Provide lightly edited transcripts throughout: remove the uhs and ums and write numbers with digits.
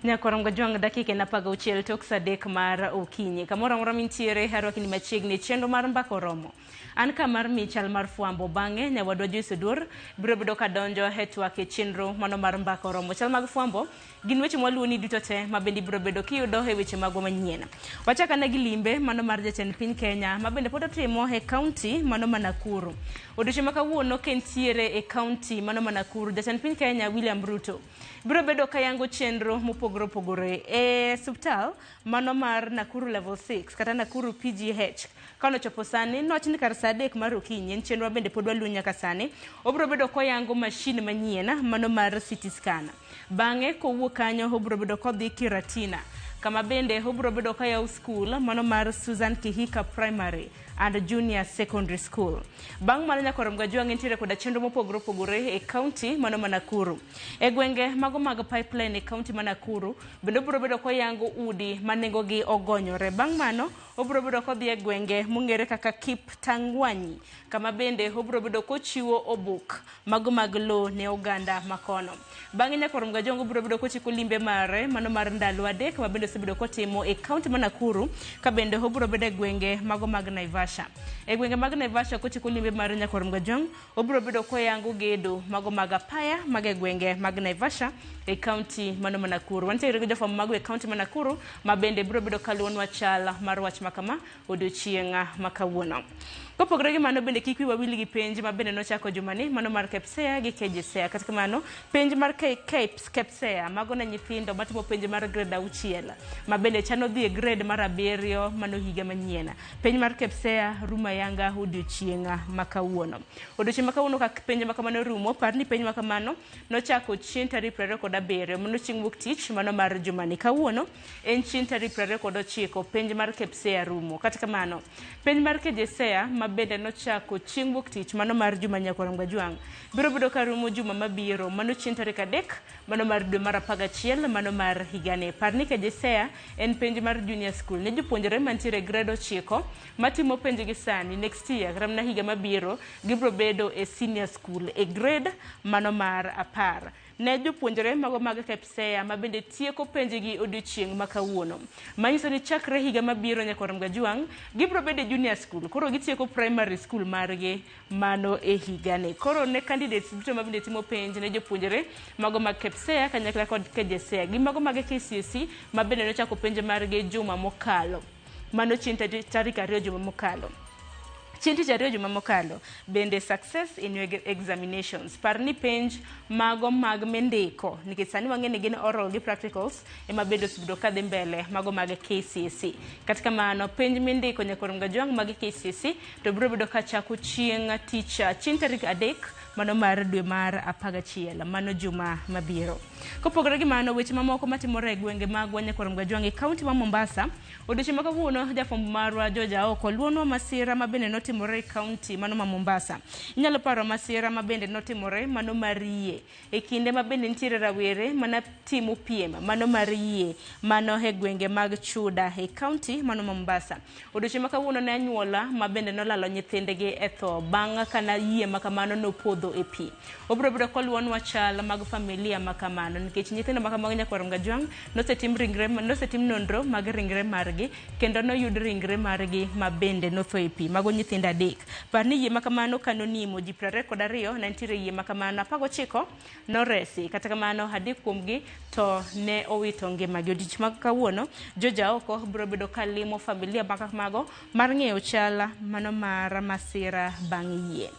Nyakorom Gajwang' dakika en 16 tok sa 3 mar okinyi. Kamoro amora mintiere arwaki ni machiegni e chenro mar mbaka oromo. An ka mar mi chal mar fwambo bang'e nyawadwa Joyce Oduor biro bedo ka donjo e twak e chenro mano mar mbaka oromo. Chal mag fwambo gin weche mwaluwoni duto te ma bende ibiro bedo kiyudo e weche magwa manyien. Wachak ane gi limbe mano mar jatend piny Kenya ma bende pod otimo e kaunti mano ma Nakuru. Odiochieng' ma kawuono ka entiere e kaunti mano ma Nakuru, jatend piny Kenya William Ruto biro bedo ka yango chenro mopogore opogore e suptal mano mar Nakuru Level 6 kata Nakuru PGH. Kane ochopo sani, nowach ni kar saa 3 mar okinyi, en chenro ma bende pod waluwo nyaka sani, obiro bedo koyango mashin manyien mano mar CT scan. Bang'e kowuok kanyo obiro bedo kodhi Kiratina, kama bende obiro bedo koyawo skul mano mar Susan Kihika Primary and Junior Secondary School. Bang' mano Nyakorom Gajwang' entiere koda chenro mopogore opogore e kaunti mano ma Nakuru. E gwenge mago mag pipeline e kaunti ma Nakuru, bende obiro bedo koyango udi ma nengogi ogonyore. Bang' mano, obiro bedo kodhi e gwenge mong'ere kaka Kiptangwanyi, kama bende obiro bedo kochiwo obok mago mag lowo ne oganda makono. Bang'e Nyakorom Gajwang' biro bedo kochiko limbe mare mano mar ndalo 3 ma bende osebedo kotimo e kaunti ma Nakuru, ka bende obiro bedo e gwenge mago mag Naivasha. E gwenge mag Naivasha kochiko limbe mare Nyakorom Gajwang' obiro bedo koyango gedo mago mag apaya mag e gwenge mag Naivasha e kaunti mano ma Nakuru. Wantiere gi jofwambo mago e kaunti ma Nakuru ma bende biro bedo kaluwonwa chal mar wach ma kama odiochieng' ma kawuono. Kopogore gi mano bende kik wiwa wil gi penj ma bende nochako jumani mano mar KPSEA gi KJSEA. Kata kamano penj mar KPSEA mago ne nyithindo matimo penj mar grade 6 ma bende chano dhi e grade mar 7 mano higa manyien. Penj mar KPSEA rumo ayanga odiochieng' ma kawuono. Odiochieng' ma kawuono ka penj ma kamano rumo, par ni penj ma kamano nochako chieng' tarik 27 mano chieng' wuok tich mano mar jumani. Kawuono en chieng' tarik 29 penj mar KPSEA rumo. Kata kamano, penj mar KJSEA ma bende nochako chieng' wuok tich mano mar juma Nyakorom Gajwang' biro bedo ka rumo juma mabiro mano chieng' tarik 3 mano mar dwe mar 11 mano mar higani. Par ni KJSEA en penj mar junior school ne jopuonjre mantiere e grade 9 matimo penj gi sani next year kata mana higa mabiro gibiro bedo e senior school e grade mano mar 10. Ne jopuonjre mago mag KPSEA ma bende tieko penjgi odiochieng' ma kawuono. Manyiso ni chakre higa mabiro Nyakorom Gajwang' gibiro bedo e junior school, koro gitieko primary school margi mano e higani. Koro ne candidates duto ma bende timo penj ne jopuonjre mago mag KPSEA kanyakla kod KJSEA gi mago mag KCSE ma bende nochako penj margi juma mokalo. Mano chieng' tarik 2 juma mokalo. Chieng' tich 2 juma mokalo, bende success in your examinations. Par ni penj mago mag mindiko, nikech sani wang'e ni gin oral gi practicals, ema bende osebedo kadhi mbele mago mag KCSE. Kata kamano, penj mindiko Nyakorom Gajwang' mag KCSE to biro bedo kachako chieng' tich chieng' tarik 3 mano mar dwe mar 11 mano juma mabiro. Kopogore gi mano, weche mamoko matimore e gwenge magwa Nyakorom Gajwang' e kaunti ma Mombasa, odiochieng' ma kawuono jafwambo marwa George Aoko luonwa masira ma bende notimore e kaunti mano ma Mombasa. Inyalo paro masira ma bende notimore mano mar yie e kinde ma bende nitiere rawere mana timo piem mano mar yie mano e gwenge mag Chuda e kaunti mano ma Mombasa. Odiochieng' ma kawuono ne anyuola ma bende nolalo nyithindgi e tho bang' kana yie ma kamano nopodho e pi. Obiro bedo koluonwa chal mag familia ma kamano nikech nyithindo ma kamago Nyakorom Gajwang' nosetim ringre nosetim nonro mag ringre margi kendo noyud ringre margi ma bende notho e pi. Mago nyithindo 3. Par ni yie ma kamano kanonimo ji 22 ne nitiere yie ma kamano 19 noresi. Kata kamano 3 kuomgi to ne owito ngimagi. Odiochieng' ma kawuono George Aoko biro bedo ka limo familia ma kamago mar ng'eyo chal mano mar masira bang' yie.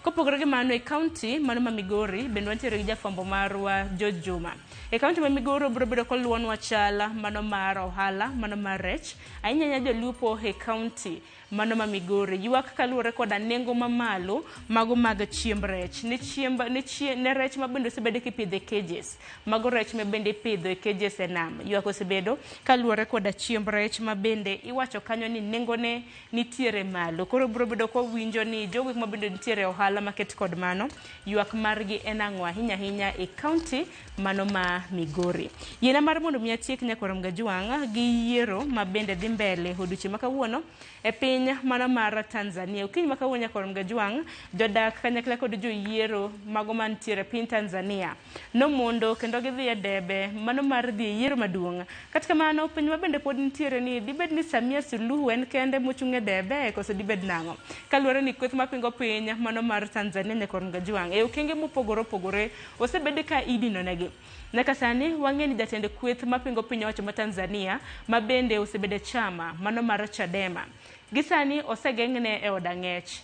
Kopogore gi mano e kaunti mano ma Migori bende wantiere gi jafwambo marwa George Juma. E kaunti ma Migori obiro bedo koluonwa chal mano mar ohala mano mar rech ahinya ahinya jolupo e kaunti mano ma Migori ywak kaluwore koda nengo mamalo mago mag chiemb rech. Ne chiemb ne chie ne rech ma bende osebedo kipidho e cages. Mago rech ma bende ipidho e cages e nam. Ywak osebedo kaluwore koda chiemb rech ma bende iwacho kanyo ni nengone nitiere malo. Koro biro bedo kwawinjo ni jogo ma bende nitiere ohala maket kod mano, ywak margi en ang'o ahinya ahinya e kaunti mano ma Migori. Yiena mar mondo mi atiek Nyakorom Gajwang' gi yiero ma bende dhi mbele odiochieng' ma kawuono e piny piny mano mar Tanzania. Okinyi ma kawuono nyaka orom gajwang', jodak kanyakla kod joyiero mago mantiere piny Tanzania nomondo kendo gidhi e debe mano mar dhi e yiero maduong'. Kata kamano, penjo ma bende pod nitiere ni dibed ni Samia Suluhu en kende mochung' e debe koso dibed nang'o? Kaluwore ni kweth mapingo piny mano mar Tanzania nyaka orom gajwang' e okenge mopogore opogore osebed ka idinonegi. Nyaka sani wang'e ni jatend kweth mapingo piny owacho ma Tanzania ma bende osebedo e chama mano mar Chadema. Gi sani osegeng'ne e od ang'ech.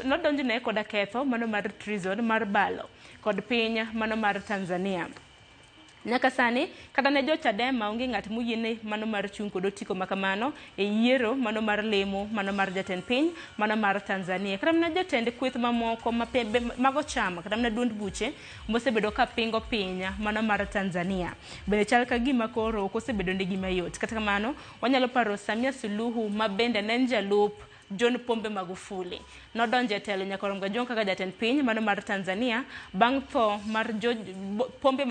Nodonjne koda ketho mano mar treason mar balo kod piny mano mar Tanzania. Nyaka sani, kata ne jo Chadema onge ng'at moyiene mano mar chung' kod otiko makamano e yiero mano mar lemo mano mar jatend piny mano mar Tanzania. Kata mana jotend kweth mamoko mago chama kata mana duond buche mosebedo ka pingo piny mano mar Tanzania. Bende chal ka gima koro ok osebedo ne gima yot. Kata kamano, wanyalo paro Samia Suluhu ma bende ne en jalup John Pombe Magufuli. Nodonjo e telo nyaka orom gajwang' kaka jatend piny mano mar Tanzania bang' tho mar John Pombe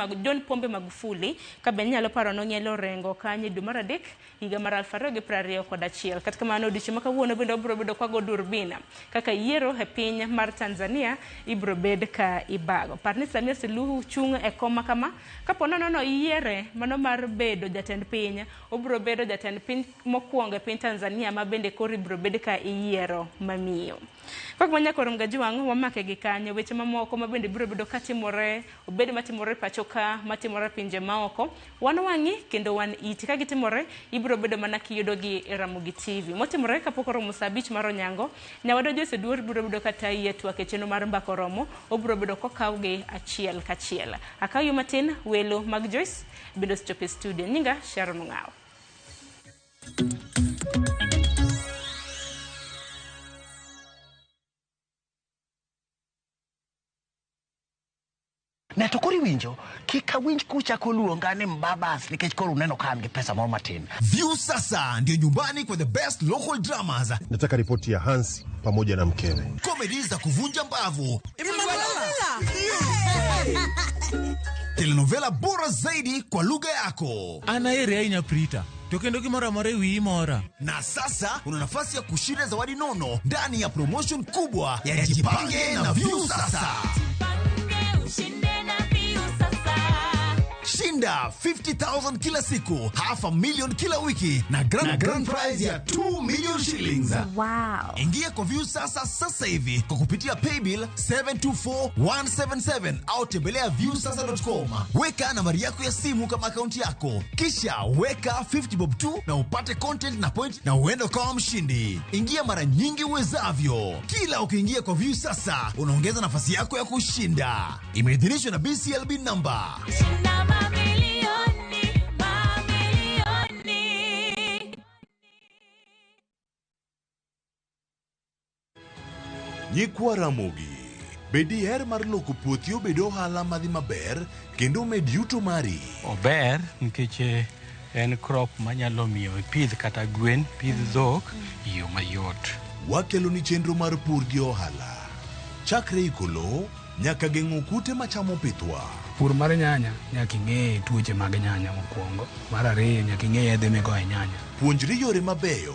Magufuli ka bende inyalo paro nong'ielo orengo kanyo e dwe mar adek higa mar 2021. Kata kamano odiochieng' ma kawuono bende wabiro bedo kwa go durbina kaka yiero e piny mar Tanzania ibiro bed ka ibago. Par ni Samia Suluhu chung' e kom ma kama kapo nono noyiere mano mar bedo jatend piny, obiro bedo jatend piny mokwongo e piny Tanzania ma bende koro ibiro bed ka iyiero mamiyo. Kok ma nyaka orom gajwang' wamake gi kanyo weche mamoko ma bende biro bedo katimore, obed matimore pacho ka, matimore pinje maoko, wan wang'i kendo wan iti. Ka gitimore, ibiro bedo mana kiyudo gi e Ramogi TV. Motimore kapok oromo saa 5 mar onyango, nyawadwa Joyce Oduor biro bedo ka tayi e twak e chenro mar Mbaka Oromo, obiro bedo kokawgi achiel kachiel. Akaw yo matin, welo mag Joyce bende osechopo e studio. Nyinga Sharon Ong'awo. Ne to koro iwinjo, kik awinj kuchako luonga ni mbabas nikech koro uneno ka an gi pesa moro matin. Viusasa ndio nyumbani kwa the best local dramas. Nataka ripoti ya Hansi pamoja na mkewe. Comedy za kuvunja mbavu. Telenovela bora zaidi kwa lugha yako. An aheri ahinya Prita, to kendo gimoro amora e wiyi mora. Na sasa una nafasi ya kushinda zawadi nono ndani ya promotion kubwa ya Jipange na Viusasa. Shinda 50,000 kila siku, 500,000 kila wiki na grand prize ya 2 million shillings. Wow. Ingia kwa Viusasa sasa hivi kwa kupitia paybill 724177 au tembelea viusasa.com. Weka nambari yako ya simu kama akaunti yako, kisha weka 50 bob tu na upate content na point na uende ukawa mshindi. Ingia mara nyingi uwezavyo. Kila ukiingia kwa Viusasa unaongeza nafasi yako ya kushinda. Imeidhinishwa na BCLB number. Shinda mamilioni, mamilioni. Nyikwa Ramogi, be diher mar loko puothi obed ohala madhi maber kendo med yuto mari? Ober nikech en crop manyalo miyo ipidh kata gwen, pidh dhok e yo mayot. Wakelo ni chenro mar pur gi ohala. Chakre iko lowo nyaka geng'o kute machamo pithwa. Pur mar nyanya nyaka ing'e tuoche mag nyanya mokwongo. Mar ariyo nyaka ing'e yedhe migoyo e nyanya. Puonjri yore mabeyo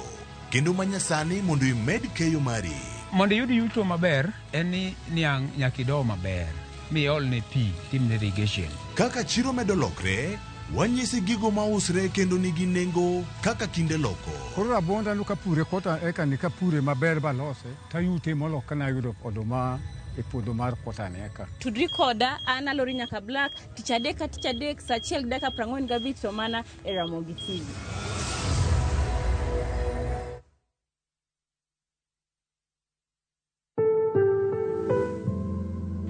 kendo manyasani mondo imed keyo mari. Mondo iyud yuto maber en ni niang' nyaka ido maber miolne pi timne irrigation. Kaka chiro medo lokre, wanyisi gigo mausre kendo nigi nengo kaka kinde loko. Koro rabuonda no kapure kota eka ni kapure maber balose tayute molo kana ayudo oduma e puodho mar kota ni eka. Tudri koda an Alori Nyaka Black tich adek ka tich adek saa 1:45 to mana e Ramogi TV.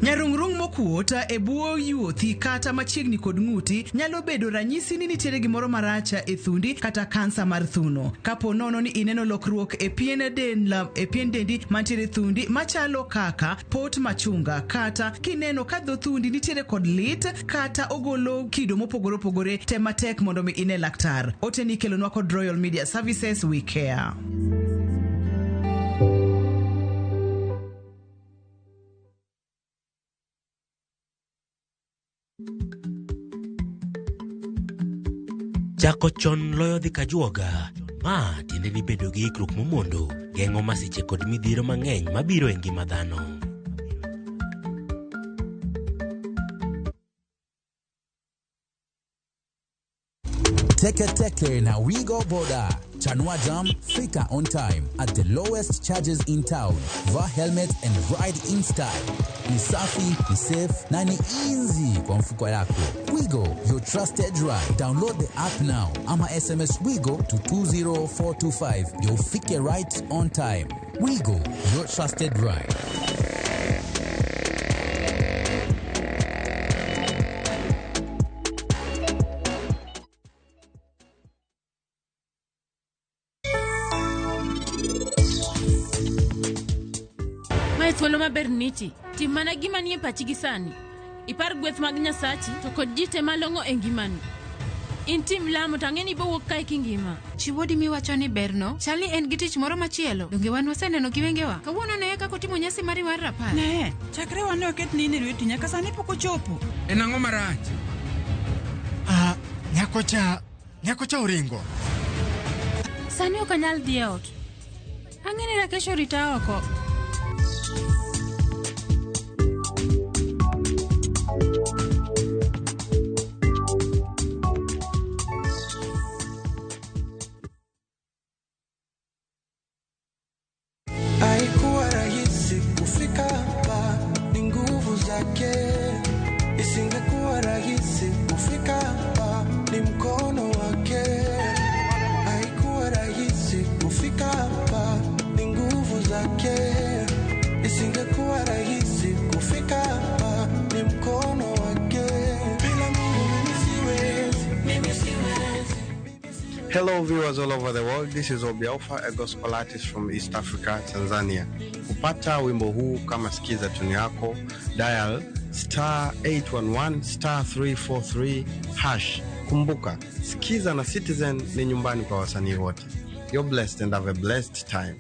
Nyarung'rung' mokuot e bwo yuothi kata machiegni kod ng'uti nyalo bedo ranyisi ni nitiere gimoro marach e thundi kata kansa mar thuno. Kapo nono ni ineno lokruok e pien dendi mantiere thundi machalo kaka pot machunga kata kineno ka dho thundi nitiere kod lit kata ogolo kido mopogore opogore, tem matek mondo mi ine laktar. Oteni kelonwa kod Royal Media Services, we care. Chako chon loyo dhi kajuoga. Ma tiende ni bedo gi ikruok momondo geng'o masiche kod midhiero mang'eny mabiro e ngima dhano. Teke Teke na Wigo Boda. Chanua Jam, fika on time at the lowest charges in town. Vaa helmet and ride in style. Ni safi, ni safe na ni easy kwa mfuko yako. Wigo, your trusted ride. Download the app now ama SMS Wigo to 20425 ndio ufike right on time. Wigo, your trusted ride. Mae thuolo maber niti. Tim mana gima nie pachi gi sani. Ipar gweth mag Nyasachi to kod ji te malong'o e ngimani. In tim lamo to ang'e ni ibowuok kae kingima. Chi wuodi miwacho ni berno, chal ni en gi tich moro machielo. Donge wan waseneno gi wengewa? Kawuono neye kaka otimo nyasi mari mar rapar. Ne, chakre wane oket nini e lweti nyaka sani pok ochopo. En ang'o marach? Ah, nyakocha, nyakocha oringo. Sani ok anyal dhi e ot. Ang'e ni Rakesh orita oko. Haikuwa rahisi kufika hapa, ni nguvu zake. Isingekuwa rahisi kufika hapa, ni mkono wake. Haikuwa rahisi kufika hapa, ni nguvu zake. Isingekuwa rahisi kufika hapa, ni mkono wake. Bila Mungu mimi siwezi, mimi siwezi. Hello, viewers all over the world. This is Obi Alpha, a gospel artist from East Africa, Tanzania. Kupata wimbo huu kama sikiza tuni yako, dial star 811 star 343 hash. Kumbuka, Sikiza na Citizen ni nyumbani kwa wasanii wote. You're blessed and have a blessed time.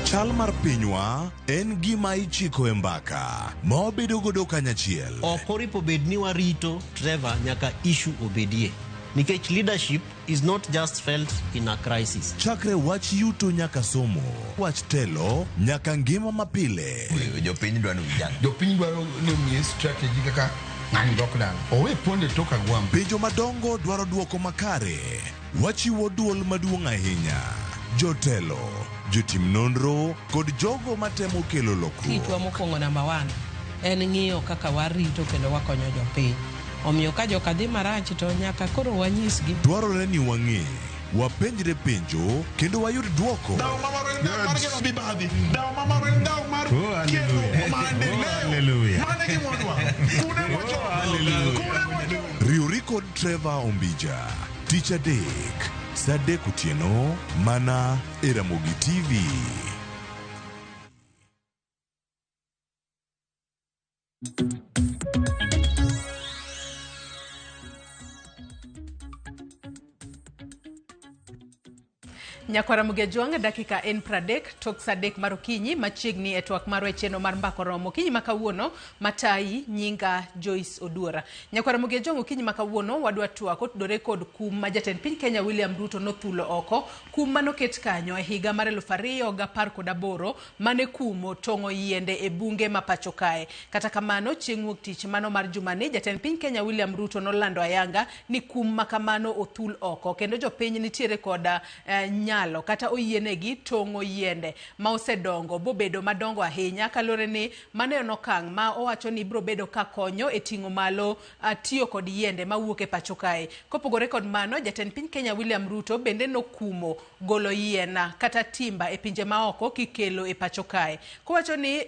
Chal mar pinywa en gima ichiko e mbaka ma wabedo godo kanyachiel. Ok oripo bed ni warito Trevor nyaka issue obedie nikech leadership is not just felt in a crisis. Chakre wach yuto nyaka somo, wach telo nyaka ngima mapile. Jopiny dwaro vijana. Jopiny dwaro ni omiye strategy kaka ng'ani dok dala. Owe ponde tok agwambo. Penjo madongo dwaro duoko makare. Wachiwo duol maduong' ahinya. Jotelo, jotim nonro kod jogo matemo kelo lokruok. Tichwa mokwongo namba one en ng'iyo kaka warito kendo wakonyo jopiny. Omiyo ka joka dhi marach to nyaka koro wanyisgi. Dwarore ni wang'e, wapenjre penjo kendo wayud duoko. Riwri kod Trevor Ombija tich adek saa adek otieno mana e Ramogi TV. Nyakwara Mugejwang' dakika en 30 tok saa 3 mar okinyi machiegni e twak marwa e chenro mar Mbaka Oromo. Okinyi ma kawuono matayi nyinga Joyce Oduora. Nyakwara Mugejwang' okinyi ma kawuono wadwa twak otudore kod kum ma jatend piny Kenya William Ruto nothulo oko, kum manoket kanyo e higa mar 2018 mane kumo tong'o yiende e bunge ma pacho kae. Kata kamano chieng' wuok tich mano mar jumani jatend piny Kenya William Ruto nolando ayanga ni kum ma kamano othul oko kendo jopiny nitiere koda nyalo kata oyienegi tong'o yiende ma osedongo bobedo madongo ahinya kaluwore ni mano en okang' ma owacho ni biro bedo ka konyo e ting'o malo tiyo kod yiende mawuok e pacho kae. Kopogore kod mano, jatend piny Kenya William Ruto bende nokumo golo yien kata timba e pinje maoko kikelo e pacho kae. Kowacho ni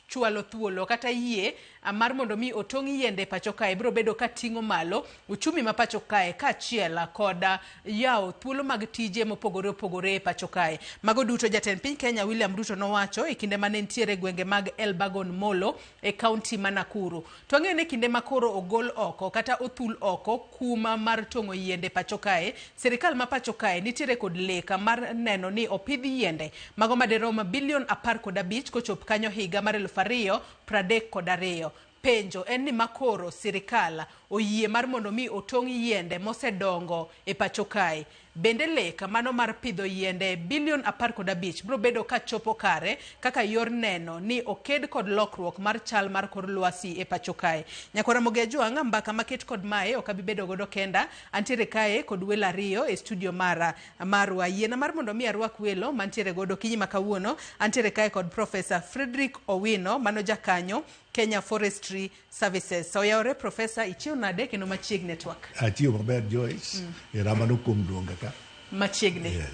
chwalo thuolo kata yie mar mondo mi otong' yiende e pacho kae biro bedo ka ting'o malo uchumi ma pacho kae kaachiel kod yawo thuolo mag tije mopogore opogore e pacho kae. Mago duto jatend piny Kenya William Ruto nowacho e kinde mane nitiere gwenge mag Elbagon Molo e kaunti ma Nakuru. To wang'eyo ni kinde ma koro ogol oko kata othul oko kuma mar tong'o yiende pacho kae, sirikal ma pacho kae nitiere kod lek mar neno ni opidh yiende mago maderom bilion 15 kochop kanyo higa mar 2032. Penjo en ni makoro sirikal oyie mar mondo mi otong' yiende mosedongo e pacho kae. Bende lek mano mar pidho yiende bilion 15 biro bedo ka chopo kare kaka yor neno ni oked kod lokruok mar chal mar kor lwasi e pacho kae. Nyakwar Ramogi Ajwang', mbaka maket kod mae ok abi bedo godo kenda, antiere kae kod welo ariyo e studio mara marwa. Yiena mar mondo mi arwak welo mantiere godo okinyi ma kawuono, antiere kae kod Professor Frederick Owino, mano jakanyo Kenya Forestry Services. Oyawore Professor, ichiew nade kendo machiegni e twak? Achiew maber Joyce, erokamano kuom luonga ka. Machiegni. Yes.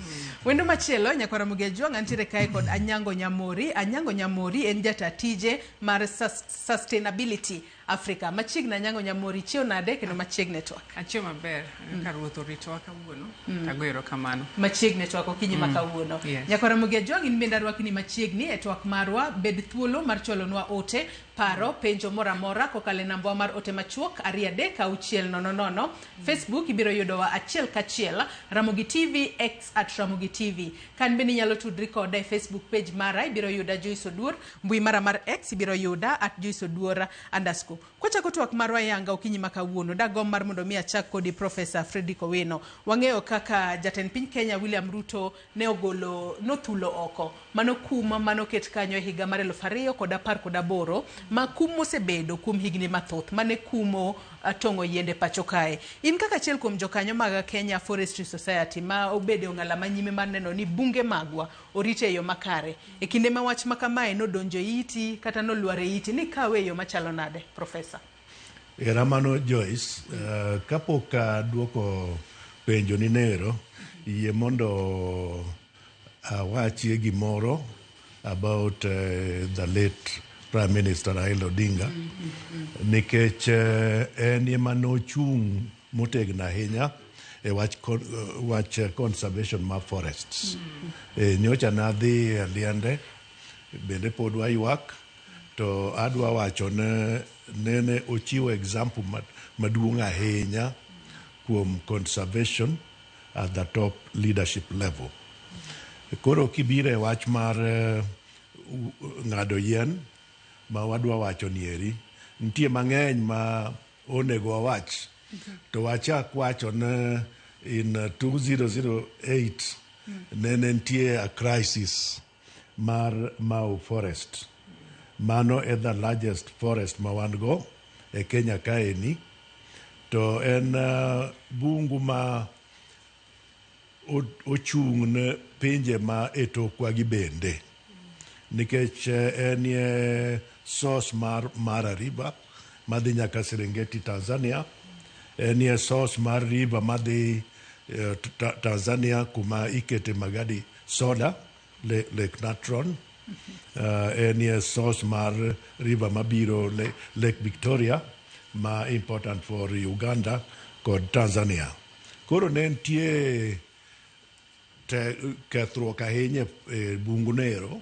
Wendo machielo Nyakwar Ramogi Ajwang' antiere kae kod Anyango Nyamori. Anyango Nyamori en jata tije mar Sustainability Africa. Machiegni Anyango Nyamori, ichiew nade kendo machiegni e twak? Achiew maber, ka Ruoth oritowa kawuono, tago erokamano. Machiegni e twak okinyi ma kawuono. Yes. Nyakwar Ramogi Ajwang' in bende arwakni machiegni e twak marwa. Bed thuolo mar chwalonwa ote, paro, penjo moro amora kokalo e nambwa mar ote machuok 23600. Facebook ibiro yudowa achiel kachiel Ramogi TV, X at Ramogi TV. Kan bende inyalo tudri koda e Facebook page mara, ibiro yuda Joyce Oduor, mbui mara mar X ibiro yuda at Joyce Oduor underscore. Kwachako twak marwa yanga okinyi ma kawuono, dagomb mar mondo mi achak kodi Professor Frederick Owino. Wang'eyo kaka jatend piny Kenya William Ruto ne ogolo nothulo oko mano kum manoket kanyo e higa mar 2018 ma kum mosebedo kuom higni mathoth mane kumo tong'o yiende pacho kae. In kaka achiel kuom jokanyo mag Kenya Forestry Society ma obedo e ong'ala manyime mar neno ni bunge magwa orit e yo makare. E kinde ma wach ma kamae nodonjo e iti kata nolwar e iti ni kawe e yo machalo nade, Professor? Erokamano Joyce, kapok aduoko penjo ni nero, yie mondo awachie gimoro about the late Prime Minister Raila Odinga, nikech en ema nochung' motegno ahinya e wach conservation mar forests. Nyocha nadhi e liende, bende pod waywak, to adwa wacho ne nene ochiwo example maduong' ahinya kuom conservation at the top leadership level. Koro kibiro e wach mar ng'ado yien ma wadwa wacho nieri, nitie mang'eny ma onego wawach. To wachak wacho ne in 2008 nene nitie a crisis mar Mau Forest. Mano e the largest forest ma wan go e Kenya kaeni. To en bungu ma ochung' ne pinje ma e tokwa gi bende. Nikech en e source mar Mara River madhi nyaka Serengeti Tanzania. En e source mar river madhi Tanzania kuma ikete magadi soda, Lake Natron. En e source mar river mabiro Lake Victoria ma important for Uganda kod Tanzania. Koro ne nitie kethruok ahinya e bungu nero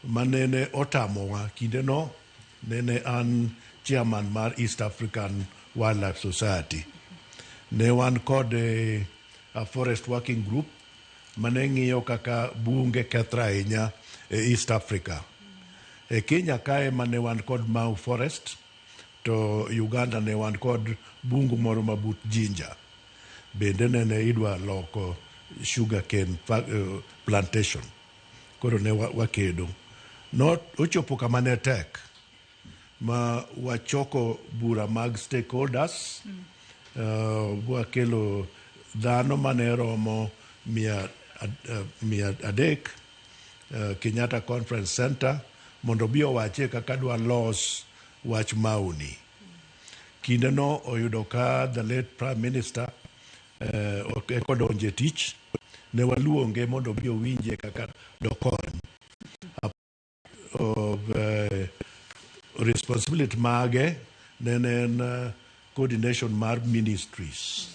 manene otamowa kindeno nene an chairman mar East African Wildlife Society. Ne wan kod a forest working group mane ng'iyo kaka bunge kethre ahinya e East Africa. E Kenya kae mane wan kod Mau Forest, to Uganda ne wan kod bungu moro mabut Jinja. Bende nene idwa loko sugar cane plantation. Koro ne wakedo. No ochopo kama ne tek ma wachoko bura mag stakeholders, wakelo dhano mane romo 300 Kenyatta Conference Center mondo obi owache kaka dwa los wach maoni. Kindeno oyudo ka the late Prime Minister eko donje tich, ne waluonge mondo obi owinje kaka dokony. Of responsibility mage nene en coordination mar ministries.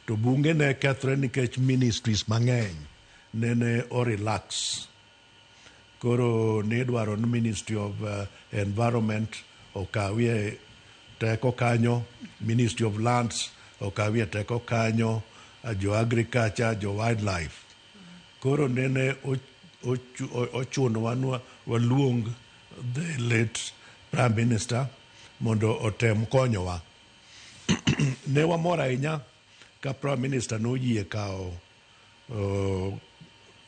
To bunge ne kethre nikech ministries mang'eny nene o relax. Koro ne idwaro ni Ministry of Environment okawie teko kanyo, Ministry of Lands okawie teko kanyo, jo agriculture, jo wildlife. Koro nene ochunowa ni waluong the late Prime Minister mondo otem konyowa. Ne wamor ahinya ka Prime Minister noyie kawo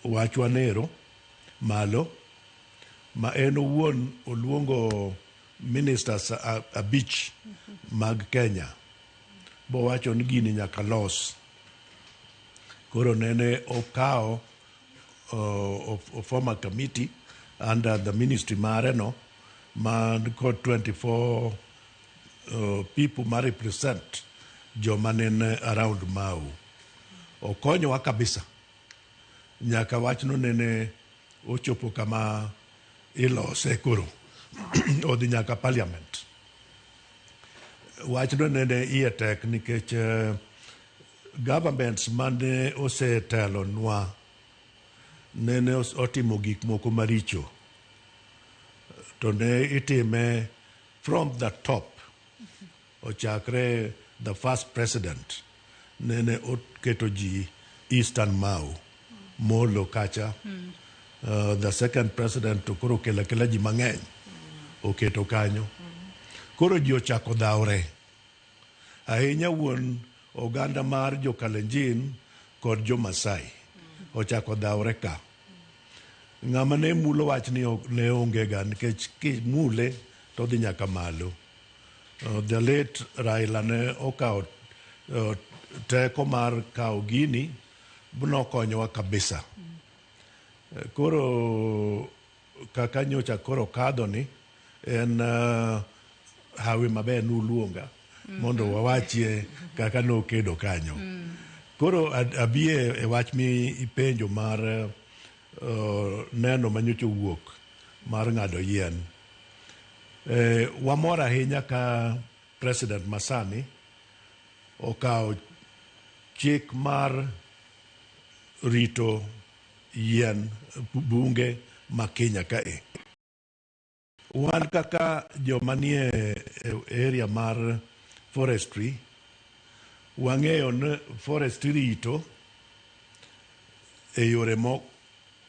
wachwa nero malo ma en owuon oluongo ministers abich mag Kenya bowacho ni gini nyaka los. Koro nene okawo form a committee under the ministry mare no man kod 24 people ma represent joma nene around Mau. Okonyowa kabisa nyaka wachno nene ochopo kama ilose koro odhi nyaka parliament. Wachno nene iye tek nikech governments mane osetelonwa nene otimo gik moko maricho to ne itime from the top. Ochakre the first president nene oketo ji Eastern Mau Molo kacha. The second president to koro kelo akela ji mang'eny oketo kanyo. Koro ji ochako dhawre ahinya wuon oganda mar jo Kalenjin kod jo Masai ochako dhawre ka. Ng'ama ne mulo wachni ne onge ga nikech kimule to odhi nyaka malo. The late Raila ne okawo teko mar kawo gini nokonyowa kabisa. Koro kaka nyocha koro kadho ni en hawi maber nuluonga mondo wawachie kaka nokedo kanyo. Koro abie e wach mi ipenjo mar neno manyocha owuok mar ng'ado yien. Wamor ahinya ka president masani okawo chik mar rito yien bunge ma Kenya kae. Wan kaka joma nie area mar forestry, wang'eyo ni forest irito e yore mo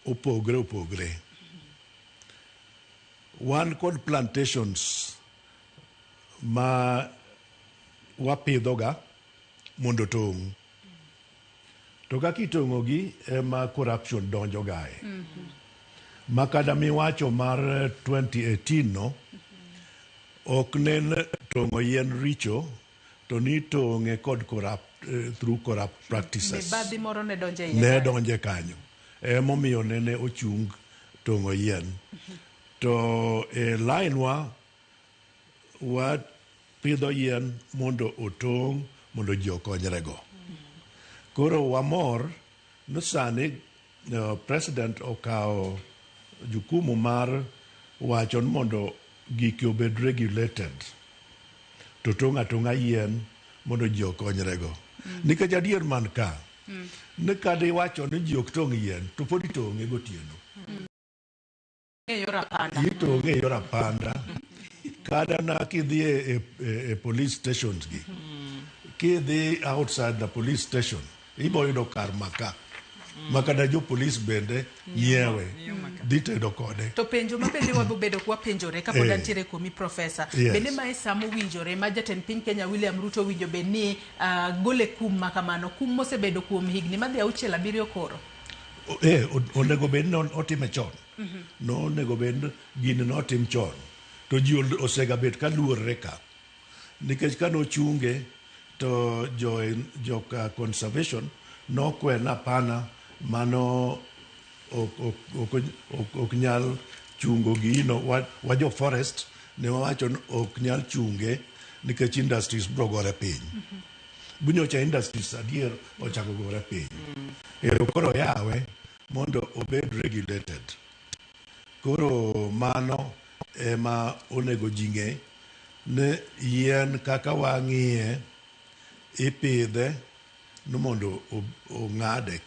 opogre opogre. Wan kod plantations ma wapidhoga mondo tong'. To kaka itong'ogi ema corruption donjo gae. Makada miwacho mar 2018 no, ok nen tong'o yien richo, to ni tong'e kod corrupt, through corrupt practices. Mibadhi moro ne donjo e iye Ne kanyo. donje kanyo. Emomiyo nene ochung tong'o yien. To e line wa, wapidho yien mondo otong' mondo ji okonyrego. Koro wamor ni sani president okawo jukumu mar wacho ni mondo giki obed regulated. To tong' atong'a yien mondo ji okonyrego. Nikech adier man ka, ni kadiwacho ni ji ok tong' yien, to pod itong'e gotieno. E yor apanda. Itong'e e yor apanda. Kata na kidhi e police stations gi, kidhi outside the police station, ibo yudo kar maka. Ma kata jo police bende nyiewe, dhi tedo kode. To penjo ma bende wabobedo kwapenjore kapod antiere kuomi profesa. Bende mae sa mowinjore ma jatend piny Kenya William Ruto owinjo bed ni gole kum ma kamano, kum mosebedo kuom higni madhi 6 7 koro. Onego bed ni otime chon. No onego bed gini notim chon. To ji osega bet ka luorre ka. Nikech ka nochunge to joka conservation nokwena hapana mano ok nyal chungo gino. Wa jo forest ne wawacho ni ok nyal chunge nikech industries biro gore piny. Bunyocha industries adier ochako gore piny. Ero koro yawe mondo obed regulated. Koro mano ema onego ji ng'e ni yien kaka wang'iye ipidhe ni mondo ong'ade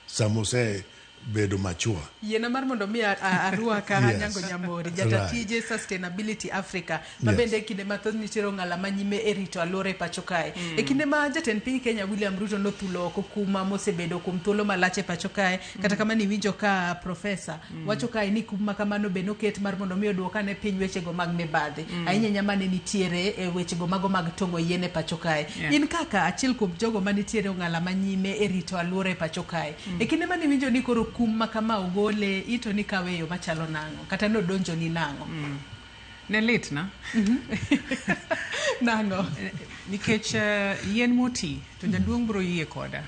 sama ose bedo mature. Yiena mar mondo mi arwaka. Anyango Nyamori, jata tije Sustainability Africa, ma bende e kinde mathoth nitiere ong'ala manyime e rito alwora e pacho kae. E kinde ma jatend piny Kenya William Ruto nothulo oko kuma mosebedo kuom thuolo malach e pacho kae, kata kamano iwinjo ka profesa wacho kae ni kum ma kamano be noket mar mondo mi oduok ane piny wechego mag mibadhi, ahinya ahinya mane nitiere e wechego mago mag tong'o yien e pacho kae. In kaka achiel kuom jogo manitiere ong'ala manyime e rito alwora e pacho kae, e kinde mane iwinjo ni koro kum ma kama ogole, ito ni kawe e yo machalo nang'o kata nodonjo ni nang'o? Ne litna. Nang'o? Nikech yien moti to jaduong' biro yie koda.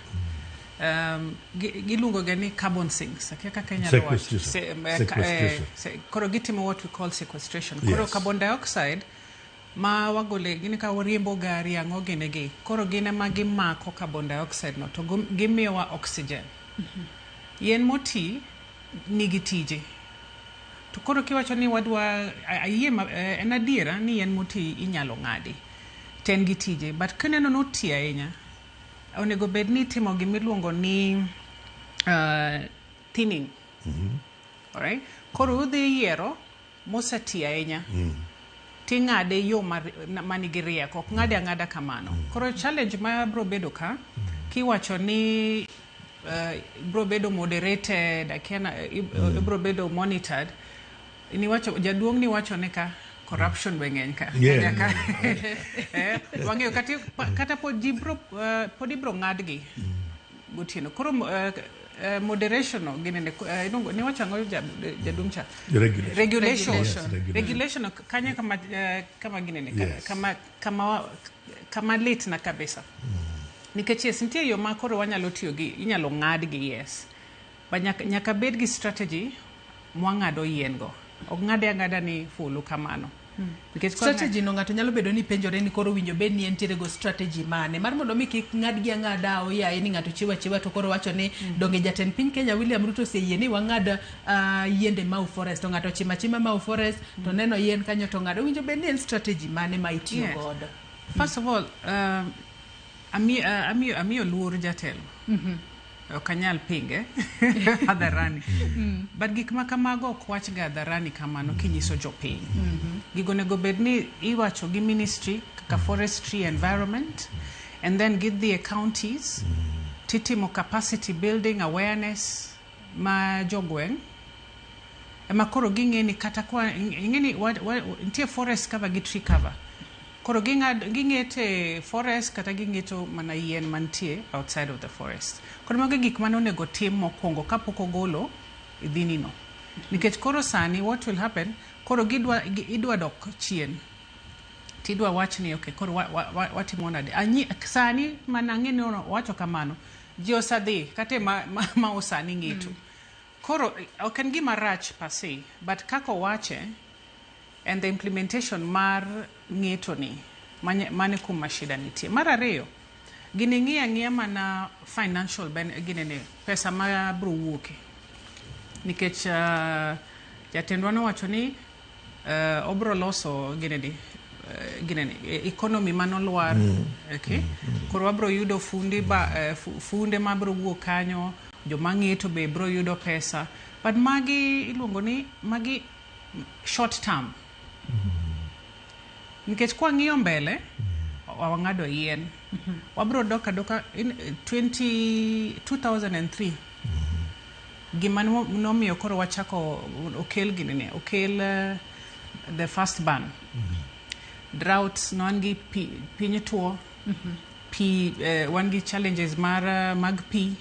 Giluongo ga ni carbon sinks. Akia kaka inyalo wacho. Sequestration. Sequestration. Koro gitimo what we call sequestration. Koro carbon dioxide ma wagole gin ka wariembo gari, ang'o gini gi. Koro gin ema gimako carbon dioxide no to gimiyowa oxygen. Yien moti nigi tije. To koro kiwacho ni wadwa ayie en adiera ni yien moti inyalo ng'adi. To en gi tije. But kineno noti ahinya, onego bed ni itimo gimiluongo ni thinning. Alright? Koro udhi yiero moseti ahinya. Ting'ade yo manigi rieko, ok ng'ade ang'ada kamano. Koro challenge ma bro bedo ka, kiwacho ni bro bedo moderated, akia na, ibro bedo monitored. Niwacho, jaduong' niwacho ni ka corruption be ng'eny ka. Kenya ka. Wang'eyo kata pod ji bro, pod ibro ng'adgi gotieno. Koro moderation no ginene, niwacho ang'o jaduong' cha? Regulation. Regulation. Yes, regulation. Regulation no, kanyo kama ginene, kama lit na kabisa. Nikech yes, nitie yo ma koro wanyalo tiyo gi, inyalo ng'adgi, yes. But nyaka bed gi strategy mwang'ado yien go. Ok ng'ade ang'ada ni fulu kamano. Nikech koro Strategy no ng'ato nyalo bedo ni penjore ni koro winjo bed ni entiere go strategy mane mar mondo mi kik ng'adgi ang'ada oyaye ni ng'ato chiwo achiwa to koro wacho ni donge jatend piny Kenya William Ruto oseyie ni wang'ad yiende Mau Forest, to ng'ato ochimo achima Mau Forest to neno yien kanyo to ng'ado. Winjo bed ni en strategy mane ma itiyo godo? First of all, amiyo luor jatelo. Ok anyal pinge hadharani. But gik ma kamago ok wachga hadharani kamano kinyiso jopiny. Gigo onego bed ni iwacho gi ministry kaka forestry, environment, and then gidhi e counties titimo capacity building, awareness ma jogweng' ema koro ging'e ni kata kwa ing'e ni nitie forest cover gi tree cover. Koro ging'ete forest kata ging'eto mana yien mantie outside of the forest. Koro mago e gik mane onego tim mokwongo kapok ogolo idhini no. Nikech koro sani what will happen, koro idwa dok chien. Tidwa wach ni okay, koro watimo nade? Sani mana ang'e ni owacho kamano, ji osedhi kata ma sani ng'eto. Koro ok en gima rach per se, but kaka owache and the implementation mar ng'eto ni mane kuma shida nitie. Mar ariyo, gini ng'iyo ang'iya mana financial ginene, pesa ma bro wuoke. Nikech jatendwa nowacho ni obro loso ginene, economy manolwar. Okay? Koro wabro yudo funde mabro wuok kanyo, joma ng'eto be bro yudo pesa. But magi iluongo ni magi short term. Nikech kwang'iyo mbele, wang'ado yien. Wabro dok adoka in 2003. Gima nomiyo koro wachako okel ginene, okel the first ban. Droughts, ne wan gi pi, piny tuo, pi, wan gi challenges mag pi.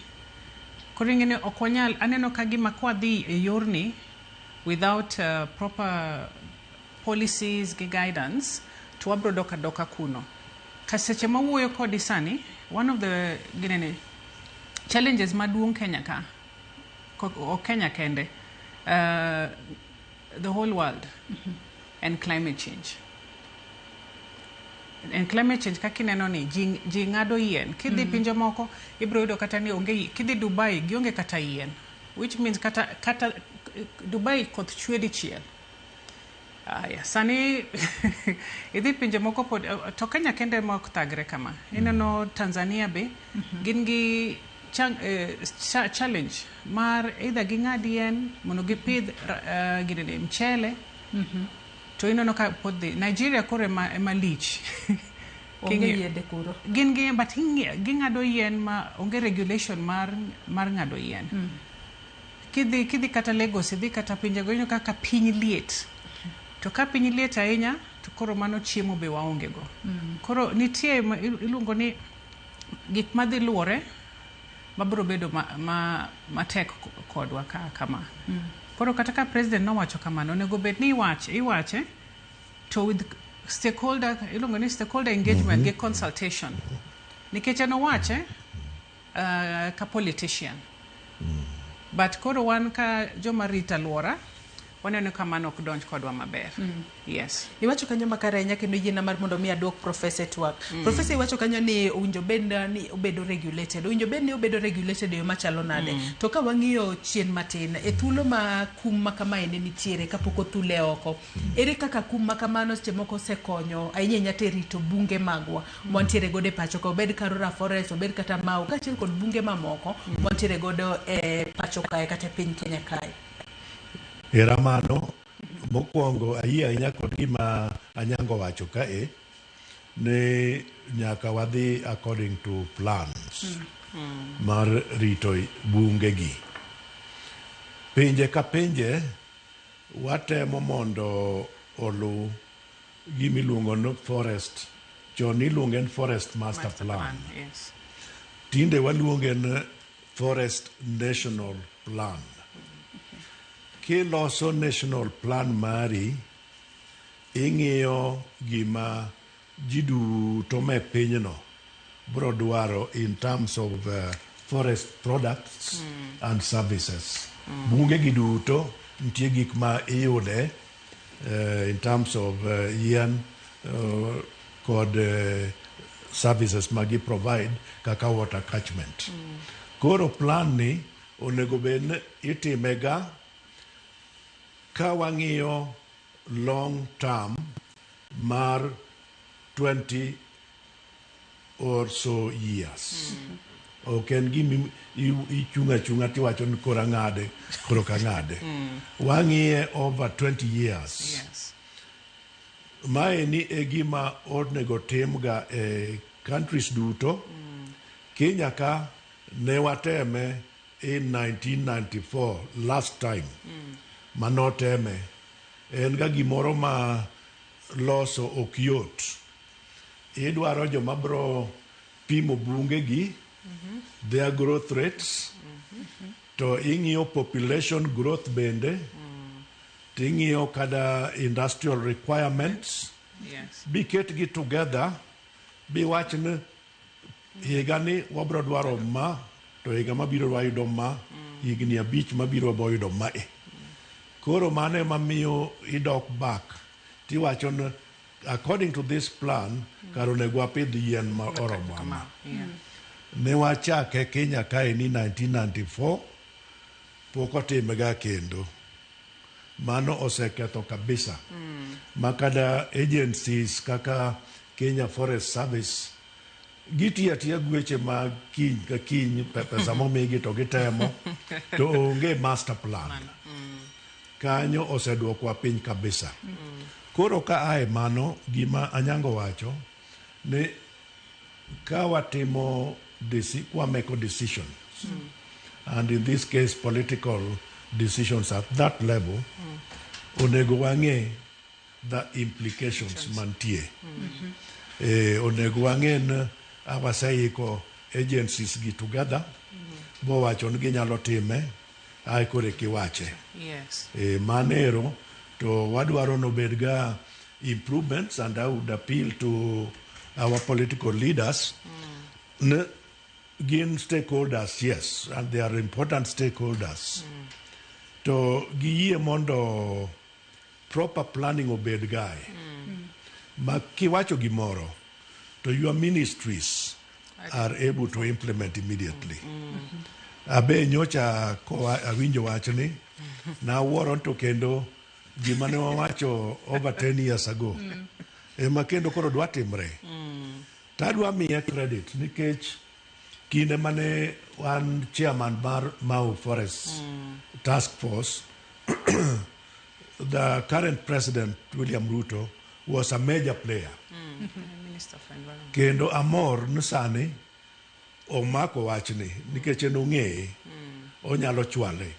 Koro ing'e ni ok wanyal, aneno ka gima kwadhi e yorni without proper policies gi guidance, to wabro dok adoka kuno. Ka seche mawuoyo kodi sani, one of the ginene, challenges maduong' Kenya ka, ok Kenya kende, the whole world, and climate change. And climate change kaka ineno ni ji ng'ado yien. Kidhi pinje moko, ibiro yudo kata ni onge kidhi Dubai, gionge kata yien. Which means kata Dubai koth chwe dichiel. Aya, sani idhi pinje moko pod, to Kenya kende ema ok thagre kama. Ineno Tanzania be, gin gi challenge mar either ging'ad yien mondo gipidh ginene mchele. To ineno ka pod dhi Nigeria koro ema lich. Onge yiende kuro. Gin gi, but ging'ado yien ma onge regulation mar ng'ado yien. Kidhi kata Lagos, idhi kata pinjego, ineno kaka piny liet. To ka piny liet ahinya, to koro mano chiemo be waonge go. Koro nitie iluongo ni gik madhi luwore mabiro bedo matek kodwa ka kama. Koro kata ka president nowacho kamano, onego bed ni iwache to with stakeholder, iluongo ni stakeholder engagement gi consultation. Nikech en owache ka politician. But koro wan ka joma rito alwora, waneno ka mano ok donj kodwa maber. Yes. Iwacho kanyo makare ahinya kendo yiena mar mondo mi aduok profesa e twak. Profesa, iwacho kanyo ni owinjo bed ni obedo regulated. Owinjo bed ni obedo regulated e yo machalo nade? To ka wang'iyo chien matin, e thuolo ma kum ma kamae ne nitiere kapok othule oko, ere kaka kum ma kamano seche moko osekonyo ahinya ahinya to e rito bunge magwa mwantiere godo e pacho ka, obed Karura Forest, obed kata Mau, kaachiel kod bunge mamoko mwantiere godo e pacho kae kata e piny Kenya kae? Eramano, mokwongo ayie ahinya kod gima Anyango wacho kae, ni nyaka wadhi according to plans mar rito bunge gi. Pinje ka pinje watemo mondo olu gimiluongo ni forest, chon iluonge ni forest master plan. Tinde waluonge ni forest national plan. Kiloso national plan mari, ing'iyo gima ji duto me pinyno bro dwaro in terms of forest products and services. Bunge gi duto nitie gik ma iyude in terms of yien kod services ma gi provide kaka water catchment. Koro plan ni onego bed ni itime ga ka wang'iyo long term mar 20 or so years. Ok en gima ichung' achung'a tiwacho ni koro ang'ade, koro ok ang'ade. Wang'iye over 20 years. Maeni e gima onego timga e countries duto. Kenya ka ne wateme in 1994 last time manoteme. En ga gimoro ma loso ok yot. Idwaro joma bro pimo bunge gi, their growth rates, to ing'iyo population growth bende, ting'iyo kada industrial requirements, biketgi together, biwach ni higa ni wabro dwaro ma, to higa mabiro wayudo ma, higni 5 mabiro wabo yudo mae. Koro mano ema miyo idok back, tiwacho ni according to this plan, kar onego wapidh yien ma oromo ama. Ne wachake Kenya kae ni 1994, pok otimega kendo. Mano oseketho kabisa. Ma kada agencies kaka Kenya Forest Service gitiyo atiya gi weche mag kiny ka kiny, pesa momigi to gitemo, to onge master plan. Kanyo oseduokwa piny kabisa. Koro ka ae mano, gima Anyango wacho ni ka watimo wameko decisions, and in this case political decisions at that level, onego wang'e the implications mantie. Onego wang'e ni waseiko agencies gi together, bowacho ni ginyalo time, ae koro kiwache. Manero to wadwaro nobed ga improvements, and I would appeal to our political leaders. Gin stakeholders, yes, and they are important stakeholders. To giyie mondo proper planning obed gae. Ma kiwacho gimoro, to your ministries are able to implement immediately. Abe nyocha ko awinjo wachni, nawuoro to kendo gima ne wawacho over 10 years ago. Ema kendo koro dwa timre. Tadwa miye credit nikech Kinde mane wan chairman mar Mau Forest Task Force, the current president William Ruto was a major player. Minister of Environment. Kendo amor ni sani omako wachni nikech en ong'eye onyalo chwale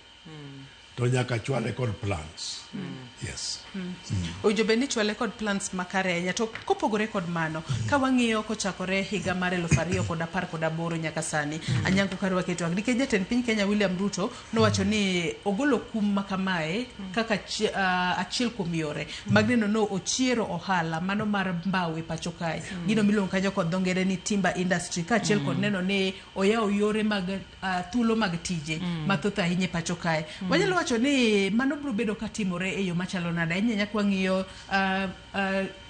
to nyaka chwale kod plans. Yes. Owinjo bed ni chwale kod plans makare ahinya to kopogore kod mano ka wang'iyo kochakore higa mar 2018 nyaka sani Anyango kar waketo nikech jatend piny Kenya William Ruto nowacho ni ogolo kum ma kamae kaka achiel kuom yore mag neno no ochiero ohala mano mar mbao e pacho kae gino miluongo kanyo kod dho ngere ni timber industry kaachiel kod neno ni oyawo yore mag thuolo mag tije mathoth ahinya e pacho kae. Wanyalo wacho ni mano biro bedo katimore e yo machalo nade ahinya ahinya kwang'iyo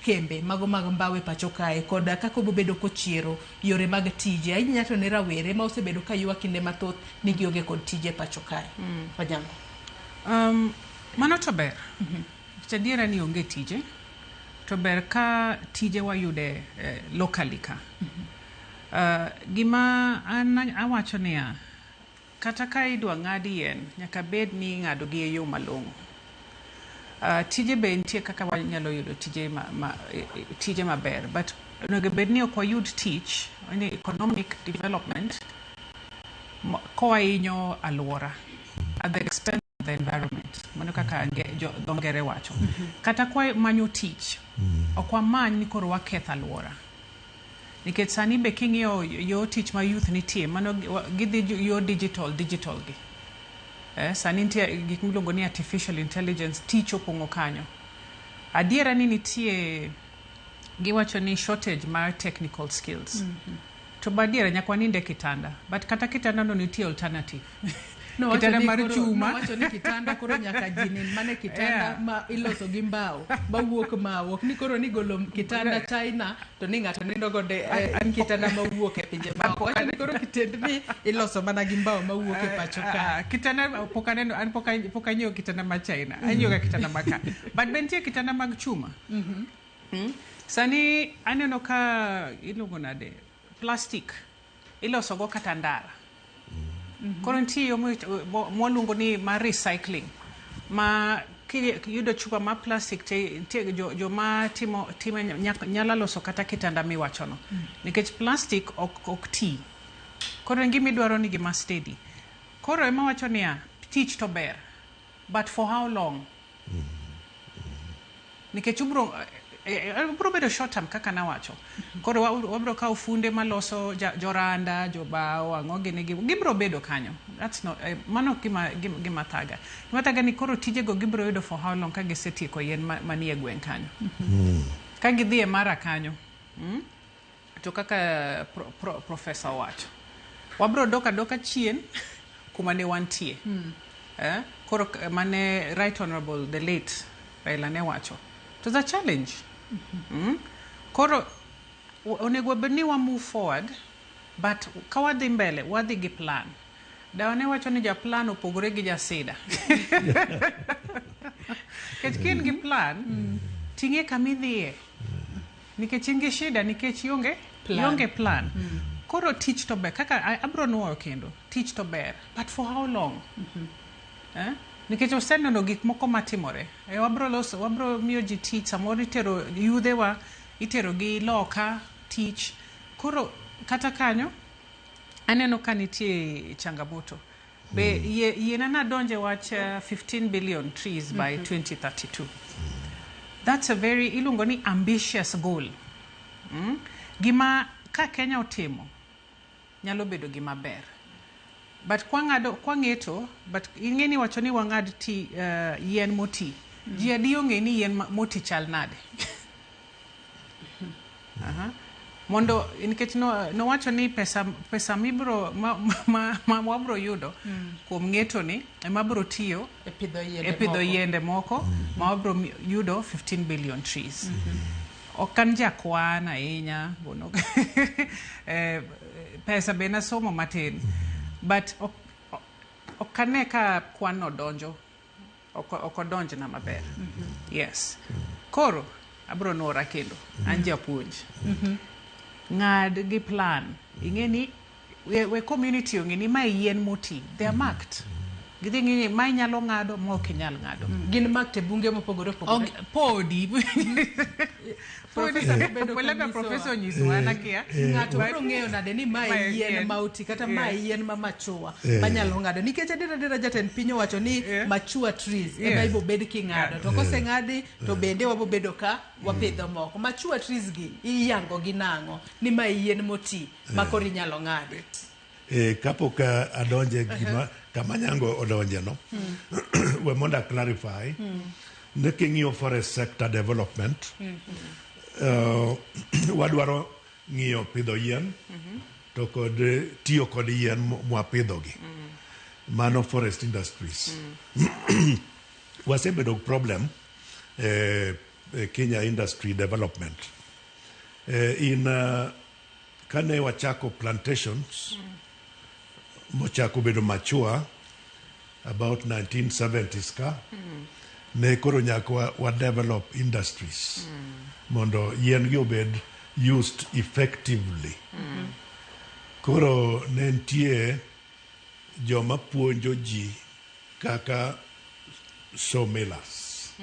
kembe mago mag mbao e pacho kae kod kaka obiro bedo kochiero yore mag tije ahinya to ne rawere ma osebedo ka ywak kinde mathoth ni gionge kod tije e pacho kae. Onyango. Mano to ber. Nikech adiera ni onge tije, to ber ka tije wayude locally ka. Gima an awacho niya, kata ka idwa ng'ad yien, nyaka bed ni ing'ado gi e yo malong'o. Tije be nitie kaka wanyalo yudo tije tije maber, but onego bed ni ok wayud tich, ni economic development kowahinyo alwora at the expense of the environment. Mano kaka dho ngere wacho. Kata kwa manyo tich, ok wamany ni koro waketh alwora. Nikech sani be king'iyo yo tich ma youth nitie, mano gidhi yo digital gi. Sani nitie gik miluongo ni artificial intelligence, tich opong'o kanyo. Adiera ni nitie, giwacho ni shortage mar technical skills. To be adiera nyaka wanind e kitanda, but kata kitanda no nitie alternative. Kitanda mar chuma. Nowacho ni kitanda koro nyaka ji nind mana e kitanda ma iloso gi mbao mawuok mao ok ni koro ni golo kitanda China to ni ng'ato nindo godo e kitanda mawuok e pinje maoko. Wacho ni koro kitendni iloso mana gi mbao mawuok e pacho ka. Kitanda pok aneno, an pok anyiewo kitanda ma China, anyiewo ga kitanda ma ka. But be nitie kitanda mag chuma. Sani aneno ka iluongo nade plastic iloso go kata ndara. Koro nitie yo mwaluongo ni mar recycling ma kiyudo chupa mar plastic te nitie joma timo time nyalo loso kata kitanda miwachono. Nikech plastic ok ti. Koro en gima idwaro ni gima steady. Koro ema wacho niya, tich to ber, but for how long? Nikech ubro bedo short term kaka nawacho. Koro wabro kawo funde maloso joranda, jobao, ang'o gini gi gibro bedo kanyo. That's not mano gima thaga. Gima thaga ni koro tijego gibro yudo for how long ka gisetieko yien manie gweng' kanyo. Ka gidhi e Mara kanyo. To kaka professor owacho. Wabro dok adoka chien kuma ne wantie. Koro mane Right Honorable the late Raila ne wacho. It was a challenge. Koro onego bed ni wa move forward, but ka wadhi mbele, wadhi gi plan. Dawa ne wacho ni ja plan opogore gi ja sida. Nikech ka in gi plan, ting'e kama idhiye. Nikech in gi shida, nikech ionge Plan. ionge plan. Koro tich to ber, kaka abro nuoyo kendo, tich to ber, but for how long? Nikech oseneno gik moko matimore. Wabro loso, wabro miyo ji tich, samoro itero yudhewa, itero gi loka tich. Koro kata kanyo, aneno ka nitie changamoto. Be yiena nadonje wach 15 billion trees by 2032. That's a very, iluongo ni ambitious goal. Gima ka Kenya otimo, nyalo bedo gima ber. But kwang'eto, but ing'e ni wacho ni wang'ad ti yien moti. Ji adi ong'e ni yien moti chal nade? Mondo nikech nowacho ni pesa mibro ma wabro yudo kuom ng'eto ni ema bro tiyo e pidho yiende e pidho moko. yiende moko ma wabro yudo 15 billion trees. Ok an jakwan ahinya, bono. Pesa be nasomo matin. But ok ane ka kwan no donjo. Ok odonjna maber. Yes. Koro, abro nuora kendo. An japuonj. Ng'ad gi plan. Ing'e ni We community ong'e ni mae yien moti, they are marked. Gidhi ng'i ma inyalo ng'ado, ma ok inyal ng'ado. Gin marked e bunge mopogore opogore. Podi. Professor bedo Labda kanyisowa. professor onyisowa an akia. Ng'ato biro ng'eyo nade ni mae Mae yien yien. ma oti kata mae yien ma machua manyalo ng'ado nikech adier adiera jatend piny owacho ni mature trees ema ibo bed king'ado to koseng'adi to bende wabo bedo ka wapidho moko. Mature trees gi iyango gi nang'o ni mae yien moti ma koro inyalo ng'adi? Kapok adonje gima kama Nyango odonje no, we mondo a clarify ne king'iyo forest sector development, wadwaro ng'iyo pidho yien to kod tiyo kod yien mwapidhogi. Mano forest industries. Wasebedo gi problem Kenya industry development in kane wachako plantations mochako bedo mature about 1970s ka ne koro nyaka wa develop industries mondo yien gi obed used effectively. Koro ne nitie joma puonjo ji kaka sawmillers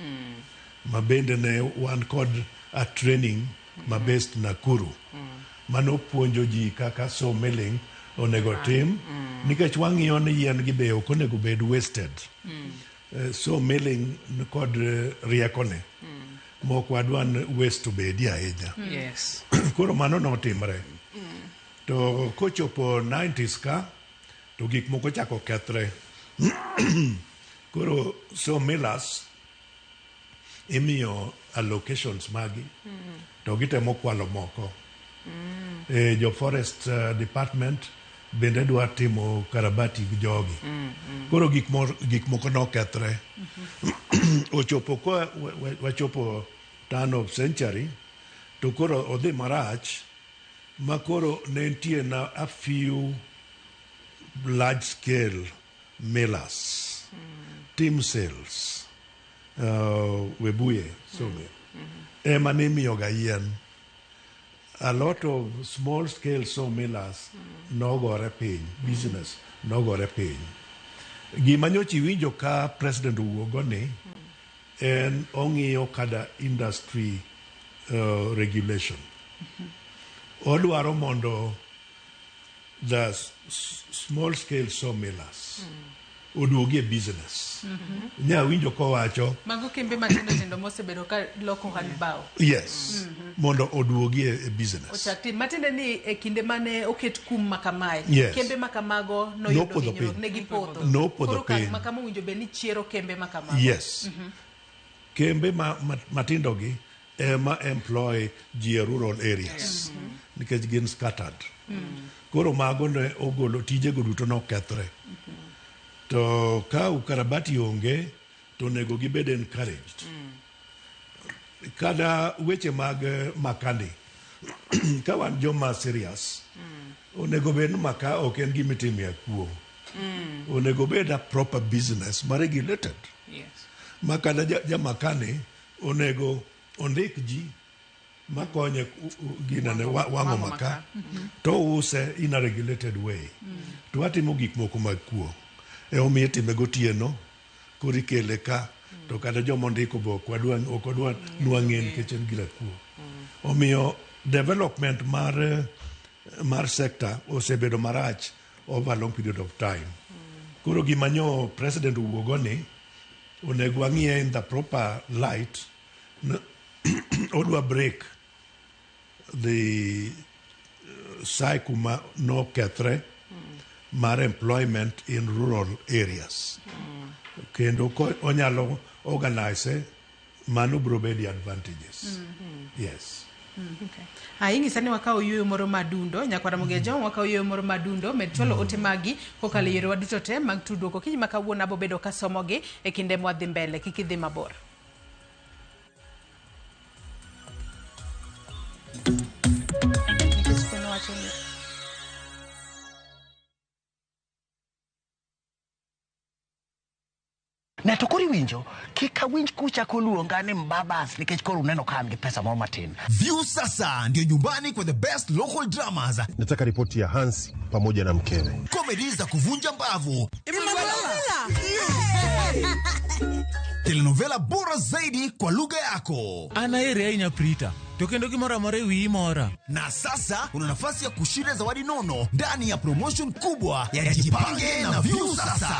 ma bende ne wan kod a training ma based Nakuru mano puonjo ji kaka sawmilling onego tim nikech wang'iyo ni yien gi be ok onego bed wasted. Sawmilling kod riekone mok wadwa ni waste obedi ahinya. Koro mano notimre. To kochopo 90s ka to gik moko chako kethre. Koro sawmillers imiyo allocations magi to gitemo kwalo moko. Jo forest department bende dwa timo karabati gi jogi. Koro gik moko nokethre. Ochopo ko wachopo turn of century to koro odhi marach ma koro ne nitie na a few large scale millers, Timsales, Webuye sawmill ema nimiyoga yien. A lot of small scale sawmillers nogore piny, business nogore piny. Gima nyocha iwinjo ka president owuogo ni en ong'iyo kada industry regulation. Odwaro mondo the small scale sawmillers oduogi e business. Nya winjo kowacho Mago kembe matindo tindo mosebedo ka loko ohand bao. Yes, mondo oduogi e business. Ochak tim matiende ni e kinde mane oket kum makamae kembe makamago noyudo Nopodho hinyruok piny. ne gipodho. Nopodho Koro okang' piny. makama owinjo bed ni chiero kembe makamago. Yes. Kembe ma matindo gi ema employ ji e rural areas nikech gin scattered. Koro mago ne ogolo tijego duto nokethre. To ka ukarabati onge to onego gibed encouraged. Kada weche mag makani ka wan joma serious onego bed ni maka ok en gima itimo e kuo. Onego bed a proper business ma regulated. Ma kata jamakani onego ondik ji makonye ginene wang'o maka to use in a regulated way. To watimo gik moko mag kuo. Emomiyo itime gotieno koro ikele ka to kata joma ondiko be ok wadwa ok wadwa nwang'e nikech en gir kuo. Omiyo development mar sector osebedo marach over a long period of time. Koro gima nyo president owuogo ni onego wang'iye in the proper light. Odwa break the cycle ma nokethre mar employment in rural areas. Kendo ko onyalo organize mano biro bedo advantages. Yes. Okay. Ing'isa ni wakawo yueyo moro madundo nyakwara Mugejo, wakawo yueyo moro madundo med chwalo ote magi kokalo e yorewa duto te mag tudruok. Okinyi ma kawuono abo bedo kasomogi e kinde mwadhi mbele, kik idhi mabor. Nikech kono wacho ni Ne to koro iwinjo, kik awinj kuchako luonga ni mbabas nikech koro uneno ka an gi pesa moro matin. Viusasa ndio nyumbani kwa the best local dramas. Nataka ripoti ya Hansi pamoja na mkewe. Komedi za kuvunja mbavu, telenovela bora zaidi kwa lugha yako. An aheri ahinya Prita, to kendo gimoro amora e wiyi mora. Na sasa una nafasi ya kushinda zawadi nono ndani ya promotion kubwa ya Jipange na Viusasa.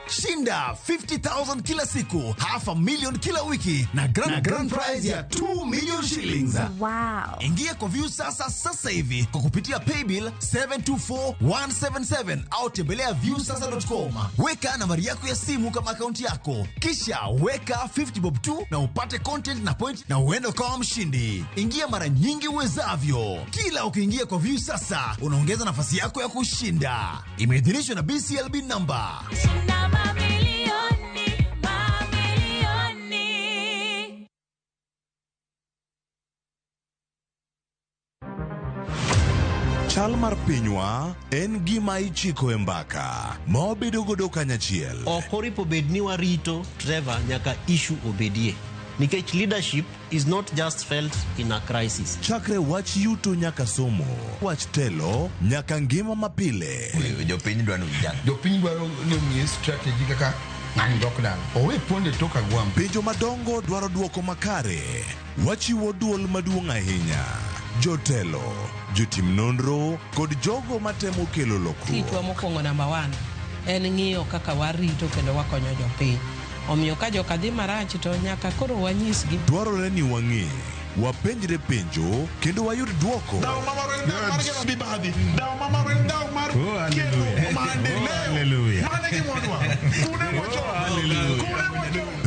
Shinda 50,000 kila siku, half a million kila wiki na grand prize ya 2 million shillings. Wow. Ingia kwa Viusasa sasa hivi kwa kupitia paybill 724177 au tembelea viusasa.com. Weka nambari yako ya simu kama akaunti yako, kisha weka 50 bob tu na upate content na point na uende ukawa mshindi. Ingia mara nyingi uwezavyo. Kila ukiingia kwa Viusasa unaongeza nafasi yako ya kushinda. Imeidhinishwa na BCLB number. Chal mar pinywa en gima ichiko e mbaka ma wabedo godo kanyachiel. Ok oripo bed ni warito Trevor nyaka issue obedie. Nikech leadership is not just felt in a crisis. Chakre wach yuto nyaka somo, wach telo nyaka ngima mapile. Jopiny dwaro vijana. Jopiny dwaro ni omiye strategy kaka ng'ani dok dala. Owe ponde tok agwambo. Penjo madongo dwaro duoko makare. Wachiwo duol maduong' ahinya. Jotelo, jotim nonro kod jogo matemo kelo lokruok. Tichwa mokwongo namba 1 en ng'iyo kaka warito kendo wakonyo jopiny. Omiyo ka joka dhi marach to nyaka koro wanyisgi. Dwarore ni wang'e, wapenjre penjo kendo wayud duoko.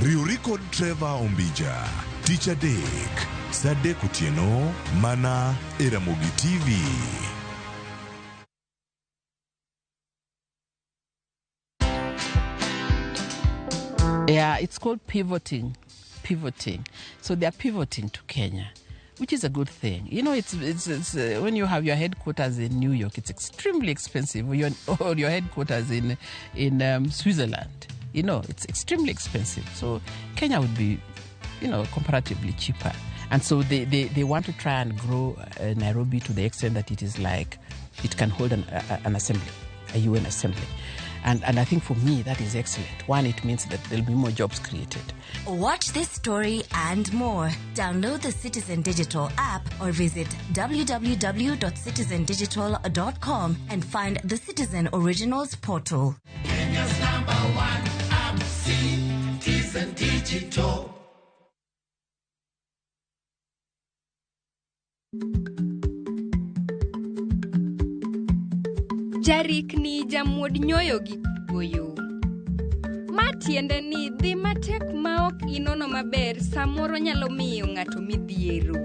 Riwri kod Trevor Ombija tich adek saa 3 otieno mana e Ramogi TV. Yeah, it's called pivoting. Pivoting. So they are pivoting to Kenya, which is a good thing. You know, it's when you have your headquarters in New York, it's extremely expensive. Or your headquarters in Switzerland, you know, it's extremely expensive. So Kenya would be, you know, comparatively cheaper. And so they want to try and grow Nairobi to the extent that it is like it can hold an assembly, a UN assembly. And I think for me, that is excellent. One, it means that there'll be more jobs created. Watch this story and more. Download the Citizen Digital app or visit www.citizendigital.com and find the Citizen Originals portal. Kenya's number one app, Citizen Digital. Jarikni jamuod nyoyo gi kuoyo. Ma tiende ni dhi matek ma ok inono maber samoro nyalo miyo ng'ato midhiero.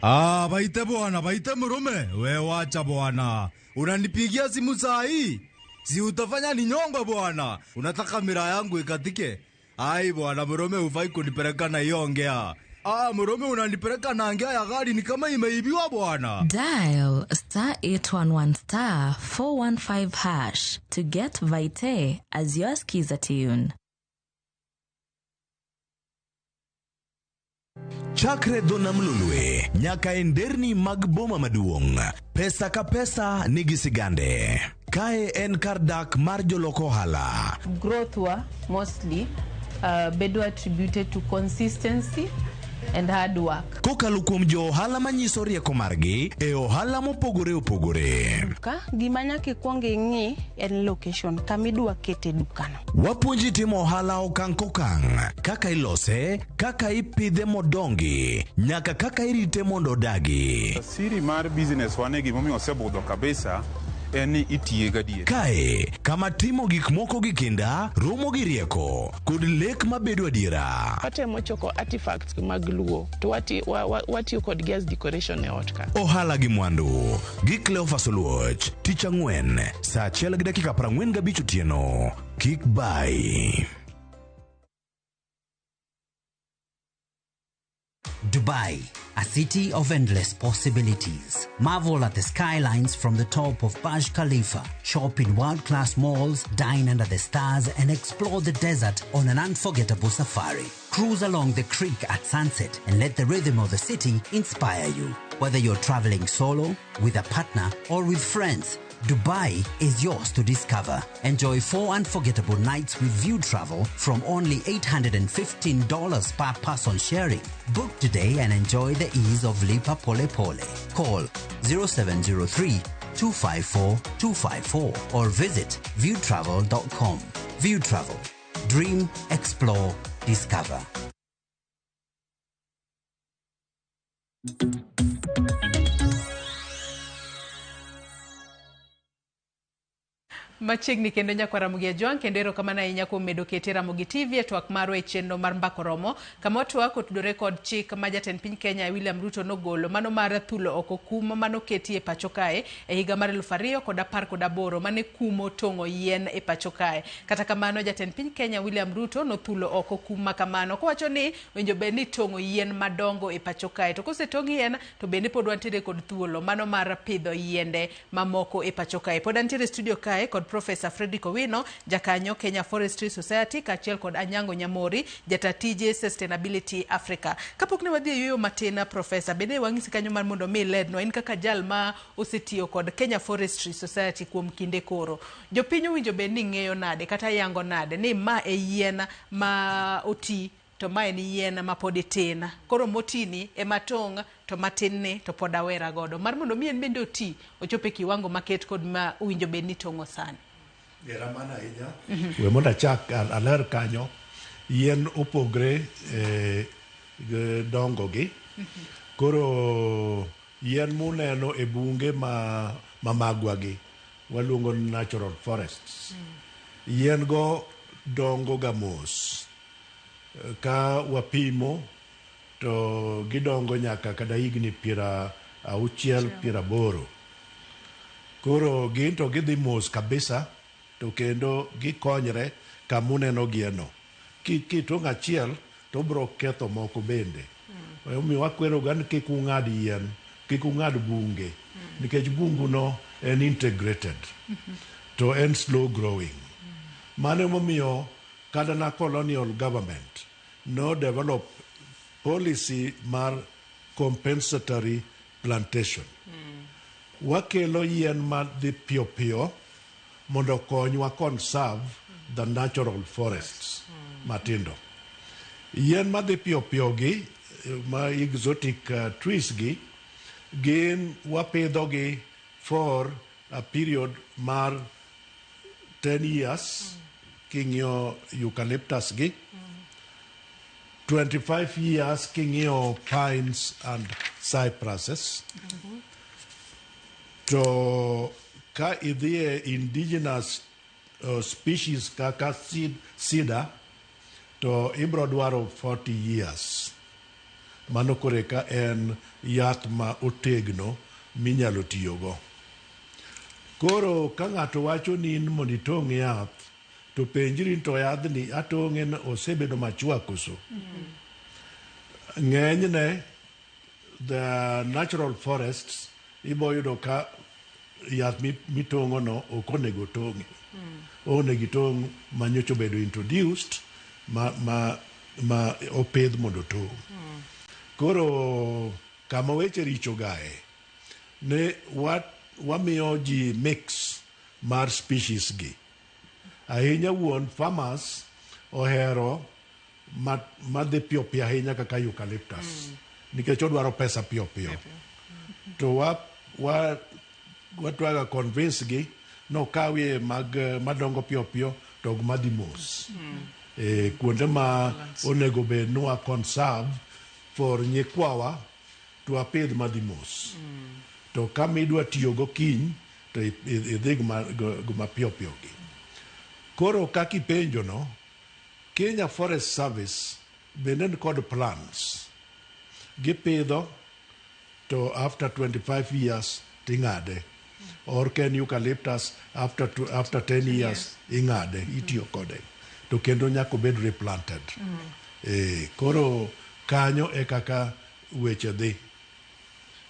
Ah, baite bwana, baite mrume. We wacha bwana. Unanipigia simu saa hii? Si utafanya ninyongwe bwana. Unataka mira yangu ikatike? Ai bwana, mrume hufai kunipeleka na hiyo ngea. Ah, mrume unanipeleka na ngea ya gari ni kama imeibiwa bwana. Dial star 811 star 415 hash to get Vite as your skiza tune. Chakre dho nam Lolwe nyaka e nderni mag boma maduong', pesa ka pesa nigi sigande. Kae en kar dak mar jolok ohala. Growth wa mostly bedo attributed to consistency and hard work. Kokalo kuom jo ohala manyiso rieko margi e ohala mopogore opogore. Duka, gima nyaka ikwong ing'i en location kama idwa kete dukano. Wapuonji timo ohala okang' kokang', kaka ilose, kaka ipidhe modongi, nyaka kaka irite mondo odagi. Siri mar business wane gimomiyo osebudho kabisa en ni itiye gadier. Kae, kama timo gik moko gi kinda, romo gi rieko, kod lek mabedo adiera. Watemo choko artifacts mag Luo to watiyo kodgi as decoration e ot ka. Ohala gi mwandu, gi Cleophas Oluoch, tich ang'wen, saa 1:45 otieno. Kik bai. Dubai, a city of endless possibilities. Marvel at the skylines from the top of Burj Khalifa, shop in world class malls, dine under the stars, and explore the desert on an unforgettable safari. Cruise along the creek at sunset and let the rhythm of the city inspire you. Whether you're traveling solo, with a partner, or with friends, Dubai is yours to discover. Enjoy four unforgettable nights with View Travel from only $815 per person sharing. Book today and enjoy the ease of Lipa Pole Pole. Call 0703 254 254 or visit viewtravel.com. View Travel. Dream, explore, discover. Machiegni kendo nyakwa Ramogi Ajwang' kendo erokamano ahinya kuom medo kete Ramogi TV e twak marwa e chenro mar Mbako Romo kama watwak otudore kod chik ma jatend piny Kenya William Ruto nogolo mano mar thulo oko kum manoketi e pacho kae e higa mar 2018 mane kumo tong'o yien e pacho kae. Kata kamano jatend piny Kenya William Ruto nothulo oko kum ma kamano kowacho ni winjo bed ni tong'o yien madongo e pacho kae to kosetong' yien to bende pod wantiere kod thuolo mano mar pidho yiende mamoko e pacho kae. Pod antiere e studio kae kod Professor Fredrick Owino, jakanyo Kenya Forestry Society kaachiel kod Anyango Nyamori, jata tije Sustainability Africa. Kapok ne wadhi e yueyo matin, Professor, bende wang'isi kanyo mar mondo mi ilednwa in kaka jal ma osetiyo kod Kenya Forestry Society kuom kinde koro. Jopiny owinjo bed ni ng'eyo nade kata yango nade ni ma e yien ma oti to ma en yien ma pod tin. Koro motini ema tong' to matin ni to pod awera godo. Mar mondo mi en bende oti, ochop e kiwango maket kod ma owinjo bed ni tong'o sani. Erokamano ahinya. We mondo achak aler kanyo. Yien opogre e dongo gi. Koro yien muneno e bunge ma magwa gi waluongo ni natural forests. Yien go dongo ga mos. Ka wapimo to gidongo nyaka kata higni 60, 80. Koro gin to gidhi mos kabisa to kendo gikonyre kamuneno gieno. Kitong'o achiel to obro ketho moko bende. Omiyo wakwero ga ni kik ung'ad yien, kik ung'ad bunge nikech bungu no en integrated to en slow growing. Mano emomiyo kata na colonial government no develop policy mar compensatory plantation. Wakelo yien madhi piyo piyo mondo okonywa conserve the natural forests matindo. Yien madhi piyo piyo gi ma exotic trees gi gin wapidho gi for a period mar 10 years king'iyo eucalyptus gi 25 years king'iyo pines and cypresses. To ka idhiye indigenous species kaka cedar to ibro dwaro 40 years. Mano koreka en yath ma otegno minyalo tiyogo. Koro ka ng'ato wacho ni in mondo itong' yath to penjri ni to yadhni atong'e osebedo machwa koso? Ng'enyne the natural forests ibo yudo ka yath mitong'o no ok onego tong'e. Onego itong' manyocha obedo introduced ma opidh mondo otong'. Koro kama weche richo gae ne wamiyo ji mix mar species gi. Ahinya wuon farmers ohero madhi piyo piyo ahinya kaka eucalyptus. Nikech odwaro pesa piyo piyo. To watwaga convince gi no kawie mag madongo piyo piyo to ok madhi mos. Kuonde ma onego bed ni wa conserve for nyikwawa to wapidh madhi mos. To kama idwa tiyogo kiny to idhi gi mapiyo piyo gi. Koro kaka ipenjo no, Kenya Forest Service bende ni kod plans. Gipidho to after 25 years ting'ade. Or ken eucalyptus after 10 years ing'ade, itiyo kode. To kendo nyaka obed replanted. Koro kanyo e kaka weche dhi.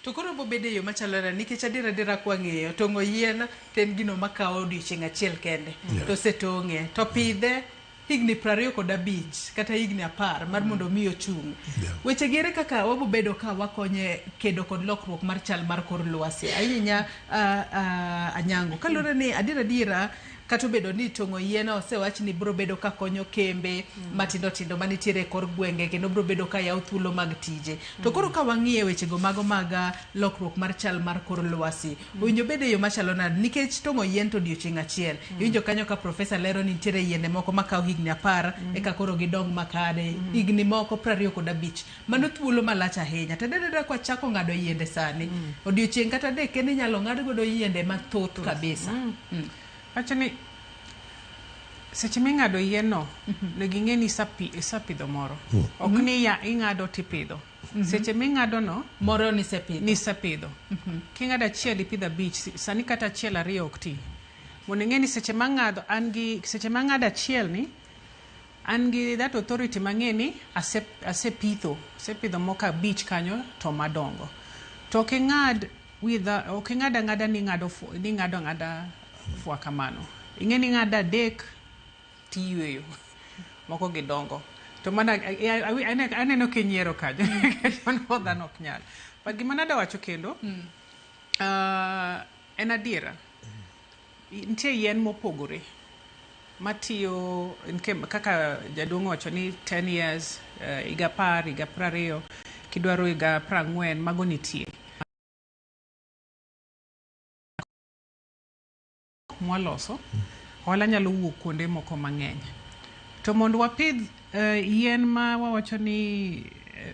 To koro bobedo e yo machalo nade nikech adier adiera kwang'iyo tong'o yien to en gino makawo odiochieng' achiel kende to osetong'e to pidhe higni 25 kata higni 10 mar mondo mi ochung'. Weche gi ere kaka wabobedo ka wakonye kedo kod lokruok mar chal mar kor lwasi ahinya Anyango kaluwore ni adier adiera kata obedo ni tong'o yien osewach ni biro bedo ka konyo kembe matindo tindo manitiere e kor gwenge kendo biro bedo ka yawo thuolo mag tije. To koro ka wang'iye wechego mago mag lokruok mar chal mar kor lwasi, owinjo bed e yo machalo nade? Nikech tong'o yien to odiochieng' achiel. Iwinjo kanyo ka profesa lero ni nitiere yiende moko makawo higni 10 eka koro gidong makare, higni moko 25. Mano thuolo malach ahinya. To adier adiera kwachako ng'ado yiende sani, odiochieng' kata adek kende inyalo ng'ad godo yiende mathoth kabisa. Wacho ni seche ming'ado yien no, onego ing'e ni isapidho moro. Ok ni ya ing'ado tipidho. Seche ming'ado no, moro nisepidho. Nisepidho. King'ado achiel ipidho 5, sani kata achiel ariyo ok ti. Mondo ing'e ni seche mang'ado an gi seche mang'ado achiel ni an gi that authority mang'e ni asepitho, asepidho moko 5 kanyo to madongo. To ok ing'ad with ok ing'ad ang'ada ni ing'ado ni ing'ado ang'ada fwa kamano. Ing'e ni ing'ado 3 tiyweyo. Moko gidongo. To mana aneno kinyiero kanyo. Mano dhano ok nyal. But gima nadwa wacho kendo, en adiera. Nitie yien mopogore matiyo kaka jaduong' owacho ni 10 years, higa 10, higa 20, kidwaro higa 40, mago nitie. Mwaloso, ohala nyalo wuok kuonde moko mang'eny. To mondo wapidh yien ma wawacho ni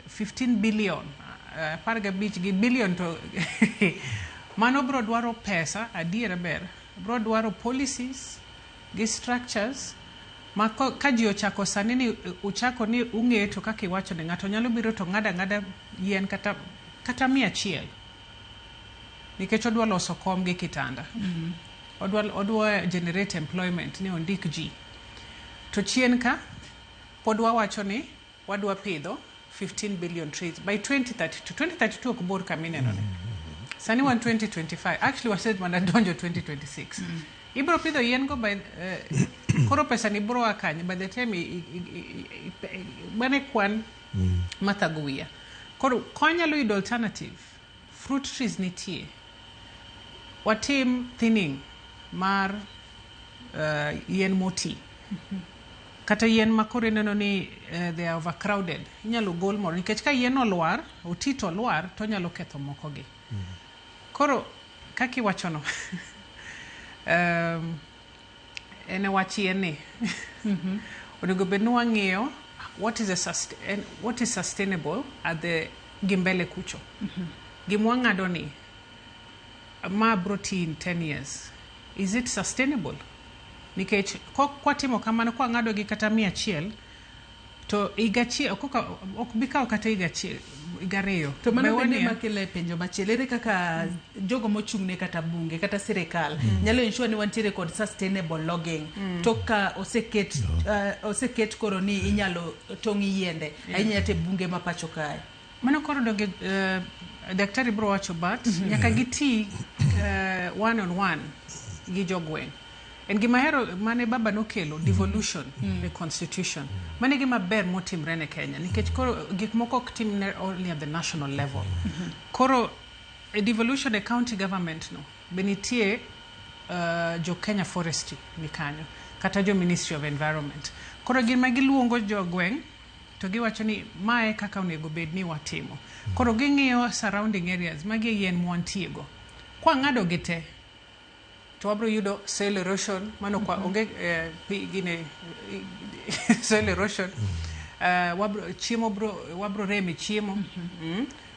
15 billion, 15 gi billion to mano bro dwaro pesa, adiera ber, bro dwaro policies gi structures ma ka ji ochako sani ni uchako ni ung'eto kaka iwacho ni ng'ato nyalo biro to ng'ado ang'ada yien kata 100 nikech odwa loso kom gi kitanda. Odwa generate employment ni ondik ji. To chien ka pod wawacho ni wadwa pidho 15 billion trees by 2032. 2032 ok bor kama ineno ni. Sani wan 2025. Actually wased mana donjo 2026. Ibro pidho yien go by koro pesa ni bro a kanye by the time mane kwan mathago wiya. Koro konyalo yudo alternative. Fruit trees nitie. Watim thinning mar yien moti. Kata yien ma koro ineno ni they are overcrowded. Inyalo gol moro nikech ka yien olwar, oti to olwar to onyalo ketho moko gi. Koro kaka iwacho no, en e wach yien ni. Onego bed ni wang'iyo what is sustainable at the gi mbele kucho. Gima wang'ado ni ma bro ti in 10 years. Is it sustainable? Nikech kwatimo kamano kwang'ado gi kata 100 to higa achiel ok bi kawo kata higa achiel, higa 2. To mano bende makelo e penjo machielo, ere kaka jogo mochung' ne kata bunge kata sirikal nyalo ensure ni wantiere kod sustainable logging to ka oseket koro ni inyalo tong' yiende ahinya te bunge ma pacho kae. Mano koro donge daktari bro wacho but nyaka giti one on one gi jogweng'. En gima ahero mane baba nokelo devolution e constitution. Mano e gima ber motimre ne Kenya nikech koro gik moko ok timne only at the national level. Koro e devolution e county government no be nitie jo Kenya Forestry ni kanyo kata jo Ministry of Environment. Koro gima giluongo jogweng' to giwacho ni mae kaka onego bed ni watimo. Koro ging'iyo surrounding areas magi e yien mwantiego. Kwang'ado gi te to wabro yudo soil erosion, mano kwa onge gine soil erosion. Wabro chiemo bro wabro rem e chiemo.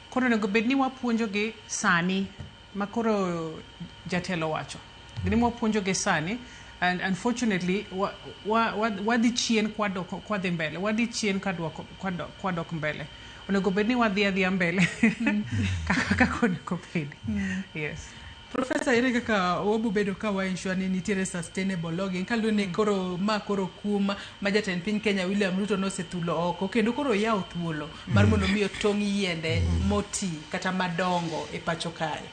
Koro onego bed ni wapuonjo gi sani ma koro jatelo wacho. Gini mwapuonjo gi sani and unfortunately wadhi chien kwadhi mbele, wadhi chien kwadok mbele. Onego bed ni wadhi adhiya mbele kaka onego bedi. Yes. Professor, ere kaka wabo bedo ka wa ensure ni nitiere sustainable logging kaluwore ni koro ma koro kum ma jatend piny Kenya William Ruto nosethulo oko kendo koro oyawo thuolo mar mondo mi otong' yiende moti kata madongo e pacho kae.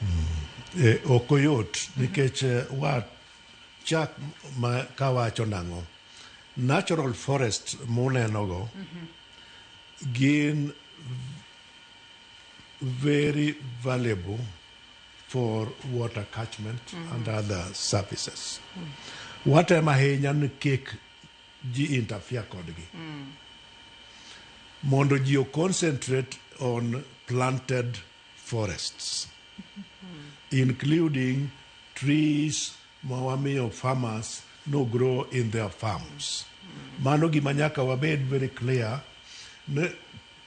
Ok oyot nikech wa chak ma kawacho nang'o natural forest munenogo gin very valuable for water catchment and other services. Watemo ahinya ni kik ji interfere kodgi mondo ji o concentrate on planted forests, including trees ma wamiyo farmers no grow in their farms. Mano gima nyaka wabed very clear ni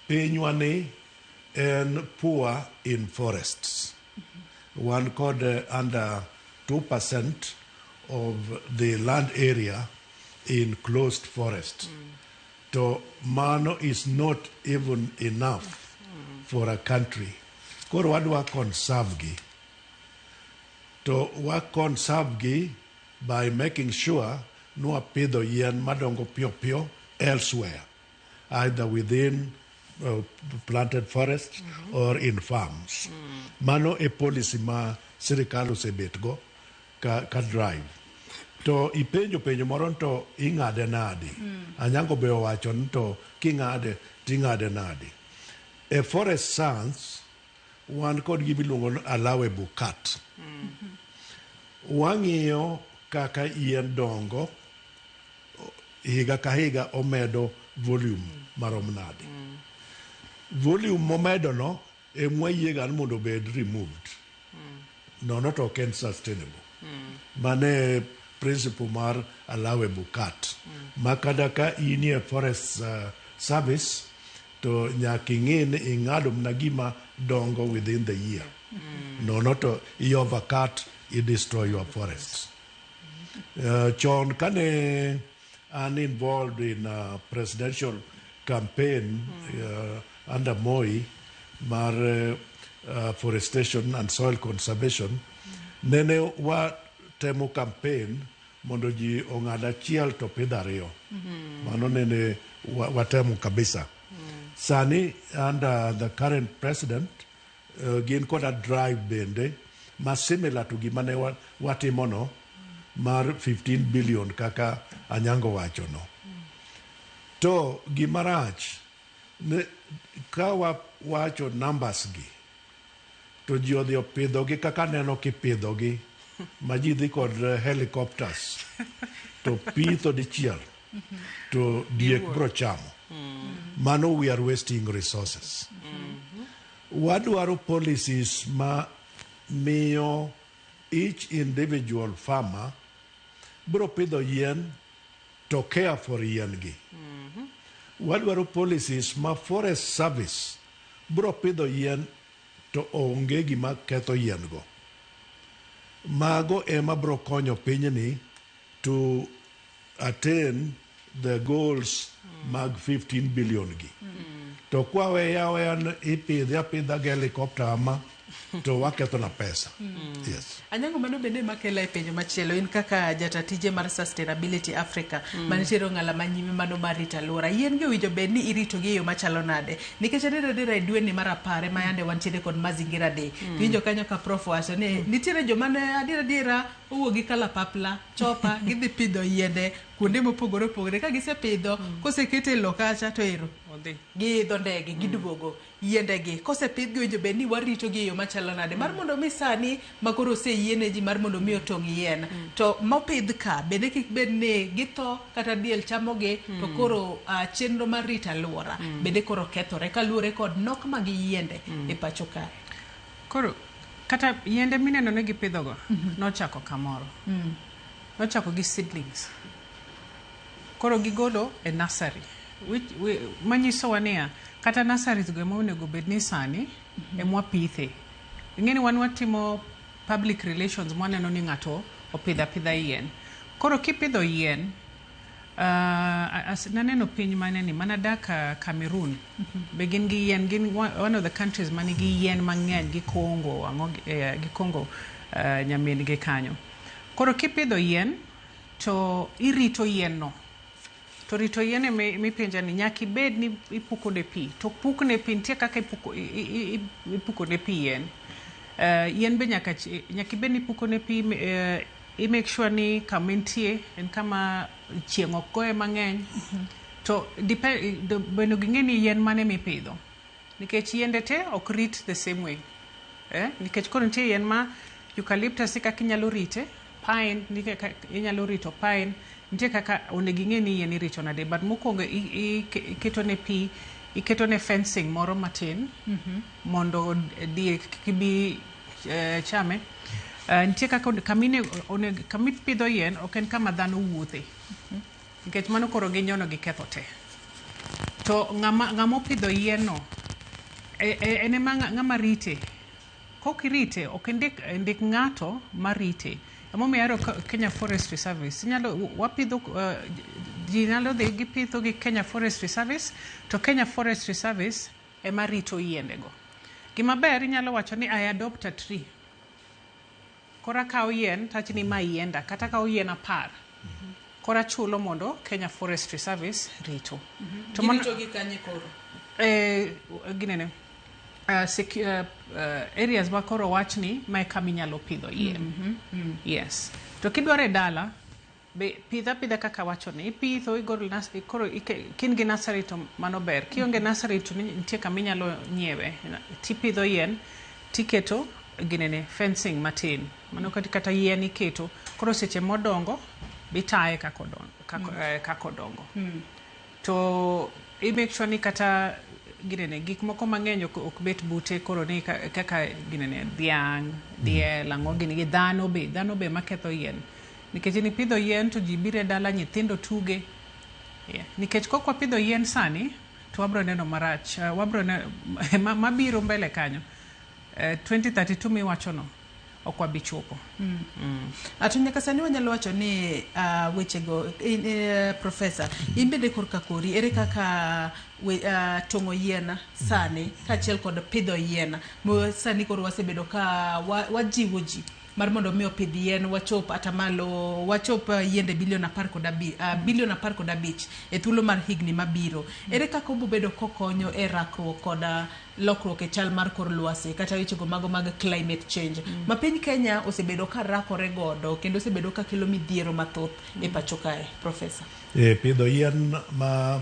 pinywa ni en poor in forests. Wan kod under 2% of the land area in closed forest. To mano is not even enough for a country. Koro wadwa conserve gi. To wa conserve gi by making sure ni wapidho yien madongo piyo piyo elsewhere, either within planted forests or in farms. Mano e policy ma sirikal osebet go ka drive. To ipenjo penjo moro ni to ing'ade nadi? Anyango be owacho ni to king'ade ting'ade nadi? E forest science wan kod gima iluongo ni allowable cut. Wang'iyo kaka yien dongo higa ka higa omedo volume marom nade. Volume momedo no emwayiega ni mondo obed removed. Nono to ok en sustainable. Mane principle mar allowable cut. Ma kata ka inie forest service to nyaka ing'i ni ing'ado mana gima dongo within the year. Nono to i overcut, i destroy your forests. Chon kane an involved in a presidential campaign under Moi mar forestation and soil conservation, nene watemo campaign mondo ji ong'ad achiel to pidh ariyo. Mano nene watemo kabisa. Sani under the current president gin koda drive bende ma similar to gima ne watimo no mar 15 billion kaka Anyango wacho no. To gima rach ne ka wawacho numbers gi to ji odhi opidhogi kaka neno kipidhogi ma ji dhi kod helicopters to pitho dichiel to diek bro chamo. Mano we are wasting resources. Wadwaro policies ma miyo each individual farmer bro pidho yien to care for yien gi. Wadwaro policies ma forest service bro pidho yien to onge gima ketho yien go. Mago ema bro konyo pinyni to attain the goals mag 15 billion gi. To kwaweya aweya ni ipidhe apidha gi helicopter ama to waketho na pesa. Yes. Anyango, mano bende makela e penjo machielo in kaka jata tije mar Sustainability Africa manitiere ong'ala manyime mano mar rito alwora yien gi owinjo bed ni irito gi e yo machalo nade nikech adier adiera e dweni mar apar ema yande wantiere kod Mazingira Day. Iwinjo kanyo ka prof wacho ni nitiere joma ne adier adiera owuok gi kalapapla chopa gidhi pidho yiende kuonde mopogore opogore ka gisepidho kosekete e lo kacha to ero giidho ndege giduogo yiendegi kosepidhgi owinjo bed ni waritogi e yo machalo nade mar mondo mi sani ma koro oseyiene ji mar mondo mi otong' yien to mopidh ka bende kik bed ni githo kata diel chamogi to koro chenro mar rito alwora bende koro kethore kaluwore kod nok mag yiende e pacho kae. Koro kata yiende mineno ni gipidhogo nochako kamoro. Nochako gi seedlings. Koro gigolo e nursery. Manyisowa niya, kata nurseries go ema onego bed ni sani ema wapithe. Ing'e ni wan watimo public relations mwaneno ni ng'ato opidho apidha yien. Koro kipidho yien, naneno piny mane ni manadak Cameroon be gin gi yien, gin one of the countries manigi yien mang'eny gi Congo ang'o gi Congo. nyamin gi kanyo. Koro kipidho yien to irito yien no. To rito yien ema mipenja ni nyaka ibed ni ipuko ne pi. To puk ne pi nitie kaka ipuko, ipuko ne pi yien. Yien be nyaka, nyaka ibed ni ipuko ne pi, i make sure ni kama entie en kama chieng' ok goye mang'eny. To depend, bende ging'e ni yien mane mipidho. Nikech yiende te ok rit the same way. Eh? Nikech koro nitie yien ma eucalyptus kaka inyalo rite, pine nitie kaka inyalo rito pine, nitie kaka onego ing'e ni yien irito nade. But mokwongo iketo ne pi, iketo ne fencing moro matin mondo diek kik bi chame. Nitie kaka kamipidho yien ok en kama dhano wuothe. Nikech mano koro ginyono giketho te. To ng'ama opidho yien no, en ema ng'ama rite. Kok irite, ok ndik ng'ato marite. Emomiyo ahero Kenya Forestry Service. Inyalo, wapidho, ji nyalo dhi gipitho gi Kenya Forestry Service, to Kenya Forestry Service ema rito yiendego. Gima ber inyalo wacho ni I adopt a tree. Koro akawo yien tawacho ni ma yienda, kata akawo yien 10. Koro achulo mondo Kenya Forestry Service rito. To Girito gi kanye koro? Ginene. Areas ma koro wachni ma e kama inyalo pidho yien. Yes. To kidwaro e dala, be pidh apidha kaka wacho ni ipitho igolo koro kin gi nursery to mano ber. Kionge nursery to nitie kama inyalo nyiewe. Tipidho yien, tiketo ginene fencing matin. Mano kata yien iketo. Koro seche modongo, bitaye kaka odongo. To i make sure ni kata ginene gik moko mang'eny ok bet bute koro ni kaka ginene dhiang', diel, ang'o gini gi dhano be maketho yien. Nikech ni pidho yien to ji biro e dala nyithindo tuge. Yeah. Nikech kok wapidho yien sani to wabro neno marach. Wabro mabiro mbele kanyo. 2032 miwachono ok wabi chopo. Ato nyaka sani wanyalo wacho ni wechego professor, in bende korka kori ere kaka tong'o yien sani kaachiel kod pidho yien sani koro wasebedo ka wajiwo ji mar mondo mi opidh yien wachop atamalo wachop yiende bilion 15 e thuolo mar higni mabiro. Ere kaka obobedo kokonyo e rakruok kod lokruok e chal mar kor lwasi kata wechego mago mag climate change ma piny Kenya osebedo ka rakore godo kendo osebedo ka kelo midhiero mathoth e pacho kae, professor? Pidho yien ma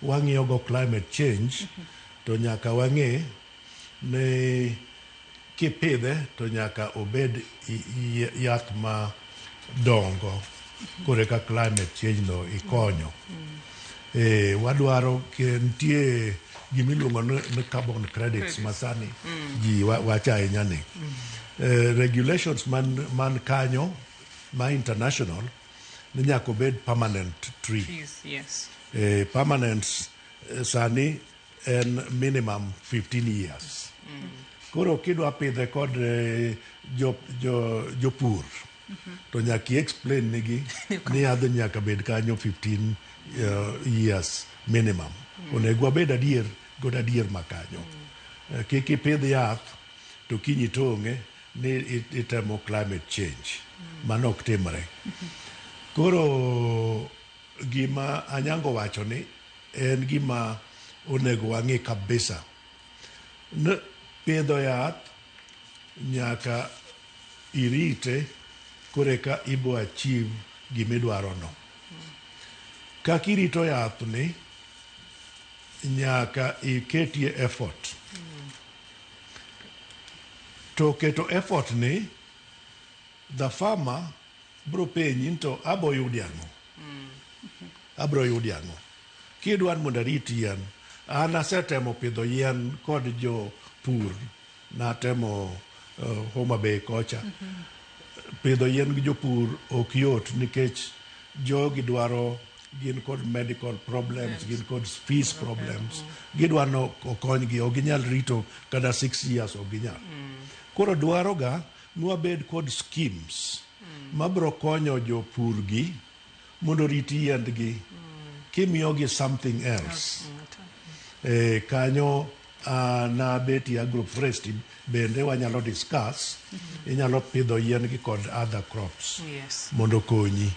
wang'iyo go climate change to nyaka wang'e ni kipidhe to nyaka obed yath ma dongo koro eka climate change no ikonyo. Wadwaro nitie gimiluongo ni carbon credits masani ji wacho ahinya ni regulations man kanyo ma international ni nyaka obed permanent tree. Trees, yes. Permanent sani en minimum 15 years. Koro kidwa pidhe kod jopur to nyaka i-explain nigi ni yadh nyaka bed kanyo 15 years minimum. Onego wabed adier god adier makanyo. Kik ipidh yath to kiny itong'e ni itemo climate change. Mano ok timre. Koro gima Anyango wacho ni en gima onego wang'i kabisa. Pidho yath nyaka irite koreka ibo achieve gimidwaro no. Kaka irito yath ni nyaka iketie effort. To keto effort ni the farmer bro penji to abo yudi ang'o. Abro yudi ang'o. Kidwa mondo arit yien, an asetemo pidho yien kod jopur, natemo Homa Bay kocha. Pidho yien gi jopur ok yot nikech jogi dwaro gin kod medical problems, gin kod fees problems. Gidwa no okonygi, ok ginyal rito kata 6 years ok ginyal. Koro dwaro ga nwabed kod schemes mabro konyo jopur gi mondo rit yiendgi kimiyogi something else. Kanyo Na beti agroforestry bende wanyalo discuss. Inyalo pidho yien gi kod other crops mondo okonyi.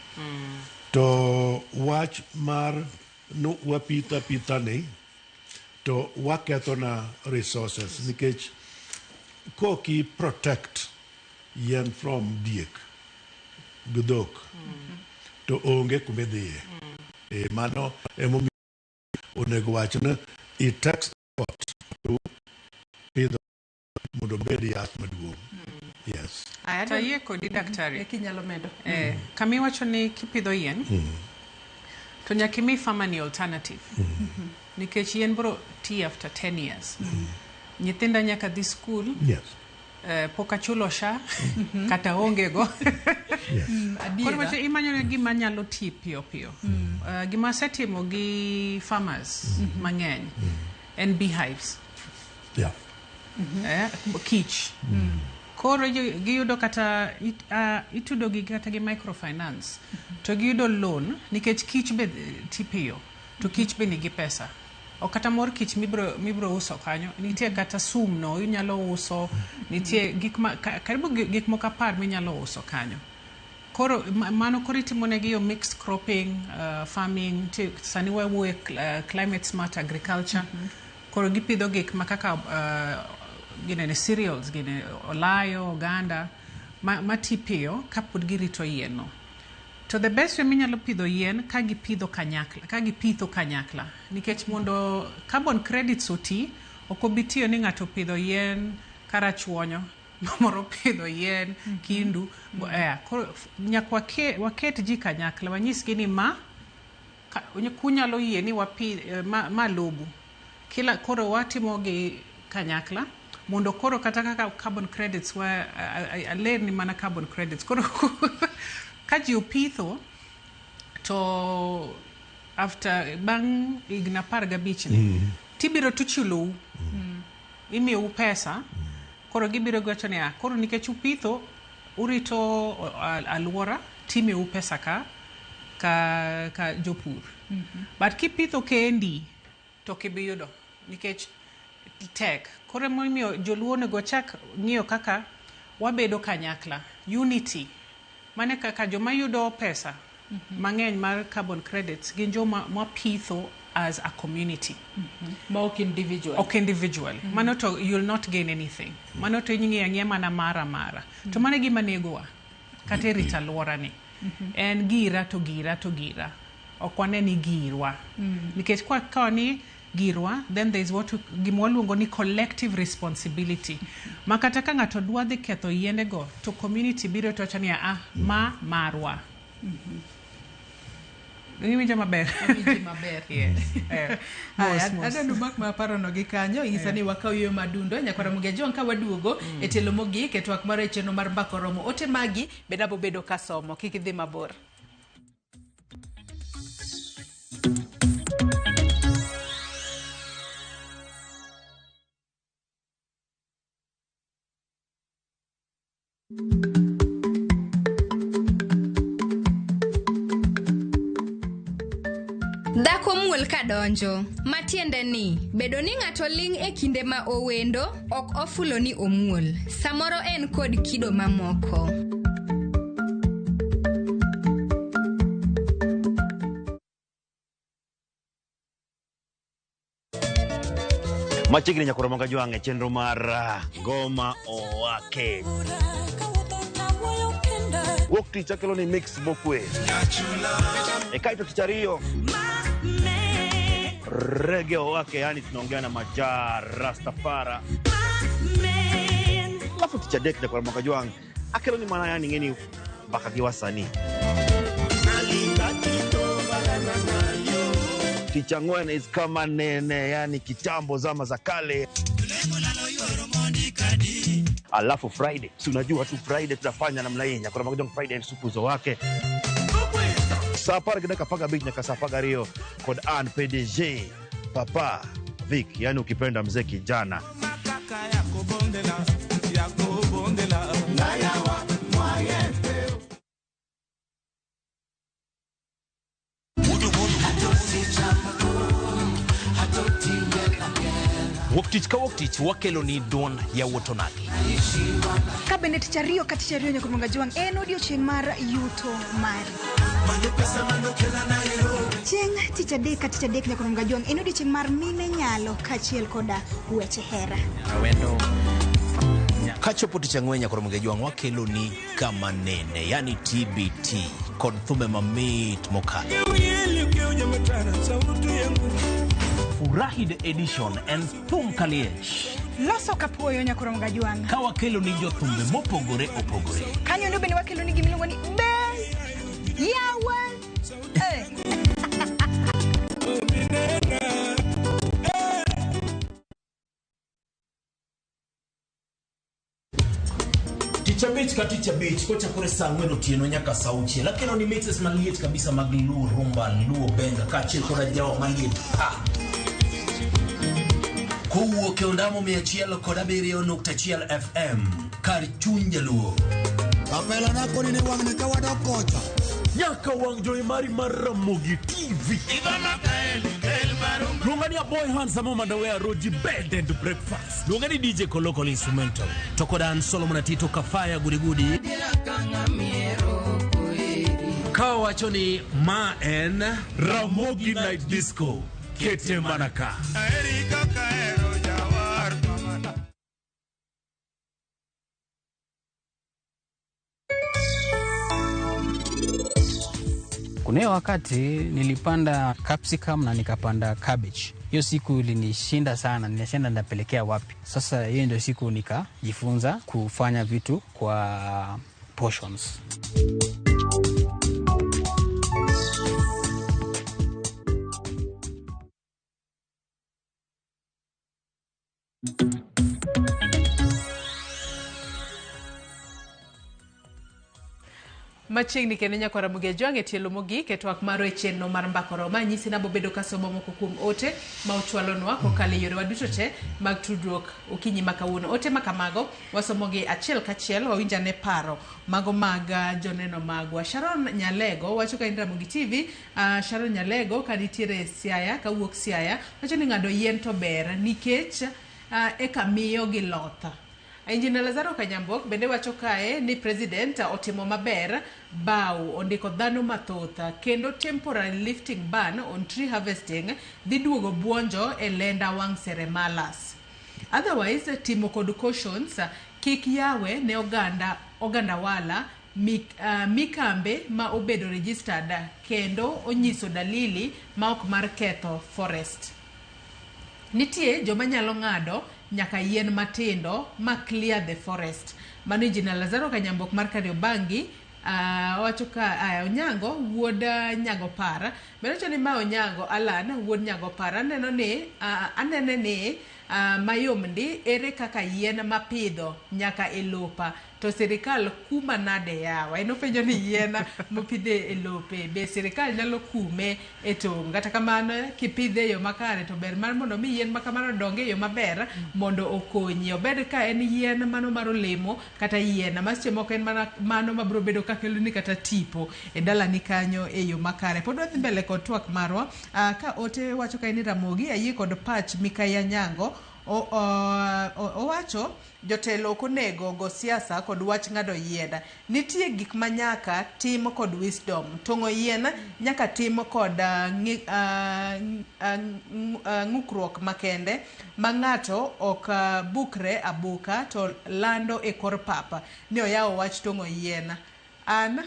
To wach mar no wapitho apitha ni to waketho na resources, nikech koki protect yien from diek gi dhok to onge kumidhiye. Mano emomiyo onego wach ni it takes effort to pidho mondo obed yath maduong'. Yes. To ayie kodi, daktari. Eka inyalo medo. Kama iwacho ni kipidho yien to nyaka imi farmer ni alternative, nikech yien bro ti after 10 years. Nyithinda nyaka dhi school. Pok achulo SHA kata onge go. Koro wacho imanyo ne gima nyalo ti piyo piyo. Gima asetimo gi farmers mang'eny en beehives. Kich. Koro giyudo kata itudo gi kata gi microfinance to giyudo loan, nikech kich be ti piyo to kich be nigi pesa. Ok kata mor kich mibro uso kanyo, nitie kata sum no inyalo uso, nitie gik ma karibu gik moko 10 minyalo uso kanyo. Koro mano koro itimo negi yo mixed cropping, farming. Nitie sani wawuoye climate smart agriculture. Koro gipidho gik ma kaka ginene cereals, gine olayo, oganda ma ti piyo kapod girito yien no. To the best way minyalo pidho yien ka gipidho kanyakla, ka gipitho kanyakla, nikech mondo carbon credits oti, ok obi tiyo ni ng'ato opidho yien Karachuonyo, moro opidho yien Kindu. Koro nyaka waket ji kanyakla, wanyisgi ni ma kunyalo yie ni wapi ma lobu kila. Koro watimo gi kanyakla mondo koro kata kaka carbon credits wa aler ni mana carbon credits. Koro ka ji opitho to after bang' higni 15 ni tibiro tuchulou, imiyou pesa. Koro gibiro giwacho niya, koro nikech upitho urito alwora, timiyou pesa ka jopur. But kipitho kendi to ok ibi yudo nikech tek. Koro emomiyo joluo onego chak ng'iyo kaka wabedo kanyakla, unity. Mane kaka joma yudo pesa mang'eny mar carbon credits gin joma mapitho as a community. Ma ok individual. Ok individual. Mano to you'll not gain anything. Mano to ing'iyo ang'iya mana mara. To mano e gima negowa kata e rito alwora ni. En gira to gira to gira. Ok wane ni girwa. Nikech kwa kawa ni girwa, then there is what gima waluongo ni collective responsibility. Ma kata ka ng'ato dwa dhi ketho yiende go, to community biro to wacho niya, ah, ma marwa. Iwinjo maber? Awinji maber. Yes. Mos, Aya, mos. adwa mak ma parono gi kanyo ing'isa ni wakaw yueyo madundo nyakwara Mugejuang ka waduogo e tielo mogik e twak mar e chenro mar Mbaka Oromo. Ote magi bende abobedo kasomo, kik idhi mabor. Dhako muol kadonjo, matiende ni bedo ni ng'ato ling' e kinde ma owendo ok ofulo ni omuol. Samoro en kod kido mamoko. Machiegni nyakoro moga jwang' e chenro mar Ngoma Owake. Wuok tich akelo ni mix mokwe. E kaito tich ariyo rege owake, yani tunaongea na Majaa Rastafara. Alafu tich adek nyakwar moga jwang' akelo ni mana yani ng'eni mbaka gi wasanii. Tich ang'wen is kama nene, yani kitambo zama za kale. Alafu Friday, si unajua tu Friday tutafanya namna hii. Nyakwar moga jwang' Friday supu zo wake. Saa 10:15 nyaka saa 12 kod an PDG Papa Vic, yani ukipenda mzee kijana. Wuok tich ka wuok tich wakelo ni duond yawuot onagi. Ka bende tich ariyo ka tich ariyo nyaka Ramogi Ajwang' en odiochieng' mar yuto mari. Chieng' tich adek ka tich adek nyaka Ramogi Ajwang' en odiochieng' mar mine nyalo kaachiel koda weche hera. Kachopo tich ang'wen nyaka Ramogi Ajwang' wakelo ni kama nene, yani TBT kod thumbe mamit mokalo. Furahi the edition en thum kaliech. Loso kapuoyo nyaka Ramogi Ajwang'. Ka wakelo ni jothumbe mopogore opogore. Kanyo endo bende wakelo ni gimiluongo ni be yawa. Eh. Tich abich ka tich abich kochakore saa ang'wen otieno nyaka saa auchiel akelo ni mixes maliet kabisa mag Luo rumba, Luo benga kaachiel koda jawa maliet pa. Kowuok e ondamo 107.1 FM kar chuny jaluo. Kapela nako ni wang'ni ka wadok kocha. Nyaka wang' jowi mari mar Ramogi TV. Luonga ni Aboy Handsome Mandawe Roji Bed and Breakfast. Luonga ni DJ Koloko Instrumental. To kod an Solomon Atito Kafaya Gudigudi. Ka wacho ni ma en Ramogi Night Disco. Kete mana ka. Kuna hiyo wakati nilipanda capsicum na nikapanda cabbage. Hiyo siku ilinishinda sana, nilishinda nitapelekea wapi. Sasa hiyo ndio siku nikajifunza kufanya vitu kwa portions. Machiegni kendo nyaka Ramogi Ajwang' e tielo mogik e twak marwa e chenro mar Mbaka Oromo. Anyisi nabobedo kasomo moko kuom ote ma uchwalonwa kokalo e yorewa duto te mag tudruok okinyi ma kawuono. Ote ma kamago wasomogi achiel kachiel, wawinj ane paro mago mag joneno magwa. Sharon Nyalego wacho ka in Ramogi TV, Sharon Nyalego ka nitiere Siaya, kawuok Siaya, wacho ni ng'ado yien to ber nikech eka miyo gi loth. Engineer Lazaro Kanyambok bende wacho kae ni president otimo maber baw ondiko dhano mathoth kendo temporary lifting ban on tree harvesting dhi duogo buonjo e lenda wang' seremalas. Otherwise timo kod cautions kik yawe ne oganda wala mikambe ma obedo registered kendo onyiso dalili ma ok mar ketho forest. Nitie joma nyalo ng'ado nyaka yien matindo ma clear the forest. Mano Engineer Lazaro Kanyambok mar Kariobangi owacho ka Onyango wuod Nyagopara. Bende wacho ni ma Onyango Alan wuod Nyagopara aneno ni anene ni mayom ndi ere kaka yien mapidho nyaka e lopa to sirikal kuma nade yawa. En openjo ni yien mopidhe e lope be sirikal nyalo kume e tong'. Kata kamano kipidhe e yo makare to ber mar mondo mi yien ma kamano odong e yo maber mondo okonyi. Obed ka en yien mano mar olemo kata yien ma seche moko en mana mano mabiro bedo kakeloni kata tipo e dalani kanyo e yo makare. Pod wadhi mbele kod twak marwa ka ote wacho ka en ni Ramogi ayie kod pach Mikai Anyango. Owacho jotelo ok onego go siasa kod wach ng'ado yien. Nitie gik ma nyaka tim kod wisdom. Tong'o yien nyaka tim kod ng'ukruok makende ma ng'ato ok bukre abuka to lando e kor pap ni oyawo wach tong'o yien. An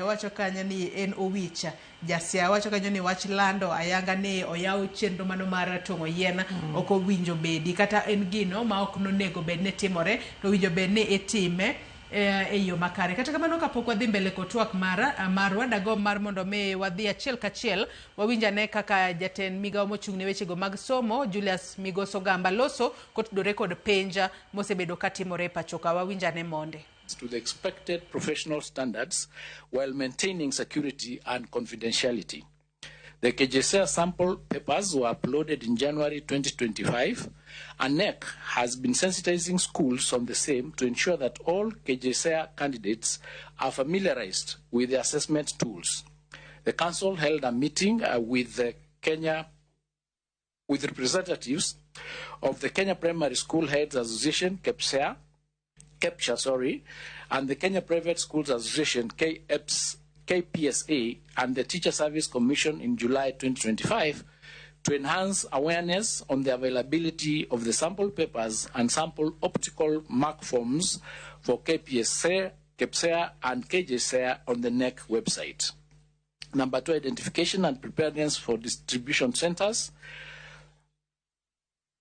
owacho kanyo ni en Owicha Jasia wacho kanyo ni wach lando ayanga ni oyaw chenro mano mar tong'o yien ok owinjo bedi kata en gino ma ok nonego bed ni timore to owinjo bed ni itime e yo makare. Kata kamano kapok wadhi mbele kod twak marwa dago mar mondo mi wadhi achiel kachiel wawinj ane kaka jatend migawo mochung' ne wechego mag somo Julius Migos Ogamba loso kotudore kod penj mosebedo katimore e pacho ka. Wawinj ane monde. To the expected professional standards while maintaining security and confidentiality. The KJSEA sample papers were uploaded in January 2025, and KNEC has been sensitizing schools on the same to ensure that all KJSEA candidates are familiarized with the assessment tools. The council held a meeting with the Kenya, with representatives of the Kenya Primary School Heads Association, KEPSEA, KEPSHA, sorry, and the Kenya Private Schools Association, KPSA, and the Teacher Service Commission in July 2025 to enhance awareness on the availability of the sample papers and sample optical mark forms for KPSA, KEPSEA, and KJSEA on the KNEC website. Number 2, identification and preparedness for distribution centers.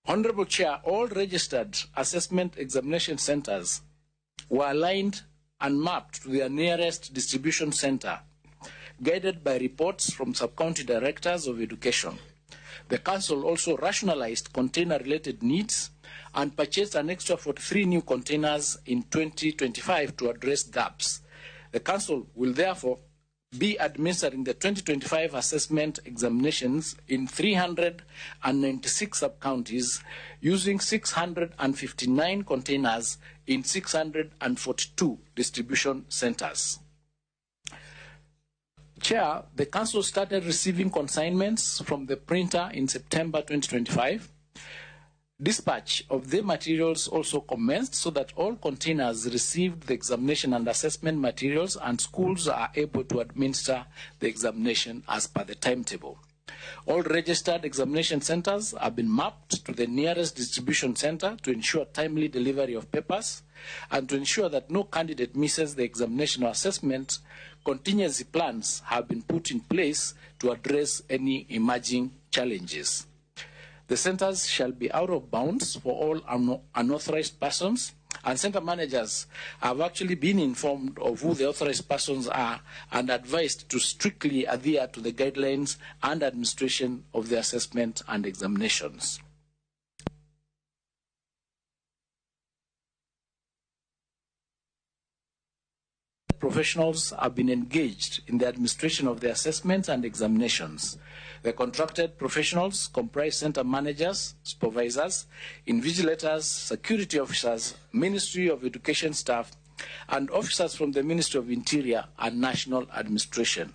Honorable Chair, all registered assessment examination centers were aligned and mapped to their nearest distribution center, guided by reports from sub-county directors of education. The council also rationalized container-related needs and purchased an extra 43 new containers in 2025 to address gaps. The council will therefore be administering the 2025 assessment examinations in 396 sub-counties using 659 containers in 642 distribution centers. Chair, the council started receiving consignments from the printer in September 2025. Dispatch of the materials also commenced so that all containers received the examination and assessment materials and schools are able to administer the examination as per the timetable. All registered examination centers have been mapped to the nearest distribution center to ensure timely delivery of papers and to ensure that no candidate misses the examination or assessment. Contingency plans have been put in place to address any emerging challenges. The centers shall be out of bounds for all unauthorized persons, and center managers have actually been informed of who the authorized persons are and advised to strictly adhere to the guidelines and administration of the assessment and examinations. Professionals have been engaged in the administration of the assessments and examinations. The contracted professionals comprise center managers, supervisors, invigilators, security officers, Ministry of Education staff, and officers from the Ministry of Interior and National Administration.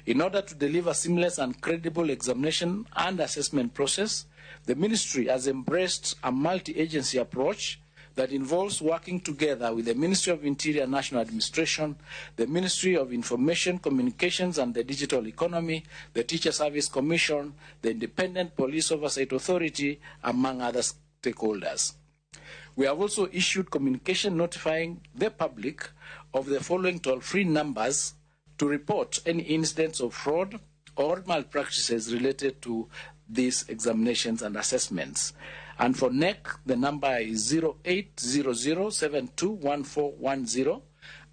In order to deliver seamless and credible examination and assessment process, the ministry has embraced a multi-agency approach that involves working together with the Ministry of Interior National Administration, the Ministry of Information, Communications and the Digital Economy, the Teacher Service Commission, the Independent Police Oversight Authority, among other stakeholders. We have also issued communication notifying the public of the following toll-free numbers to report any incidents of fraud or malpractices related to these examinations and assessments. And for KNEC, the number is 0800721410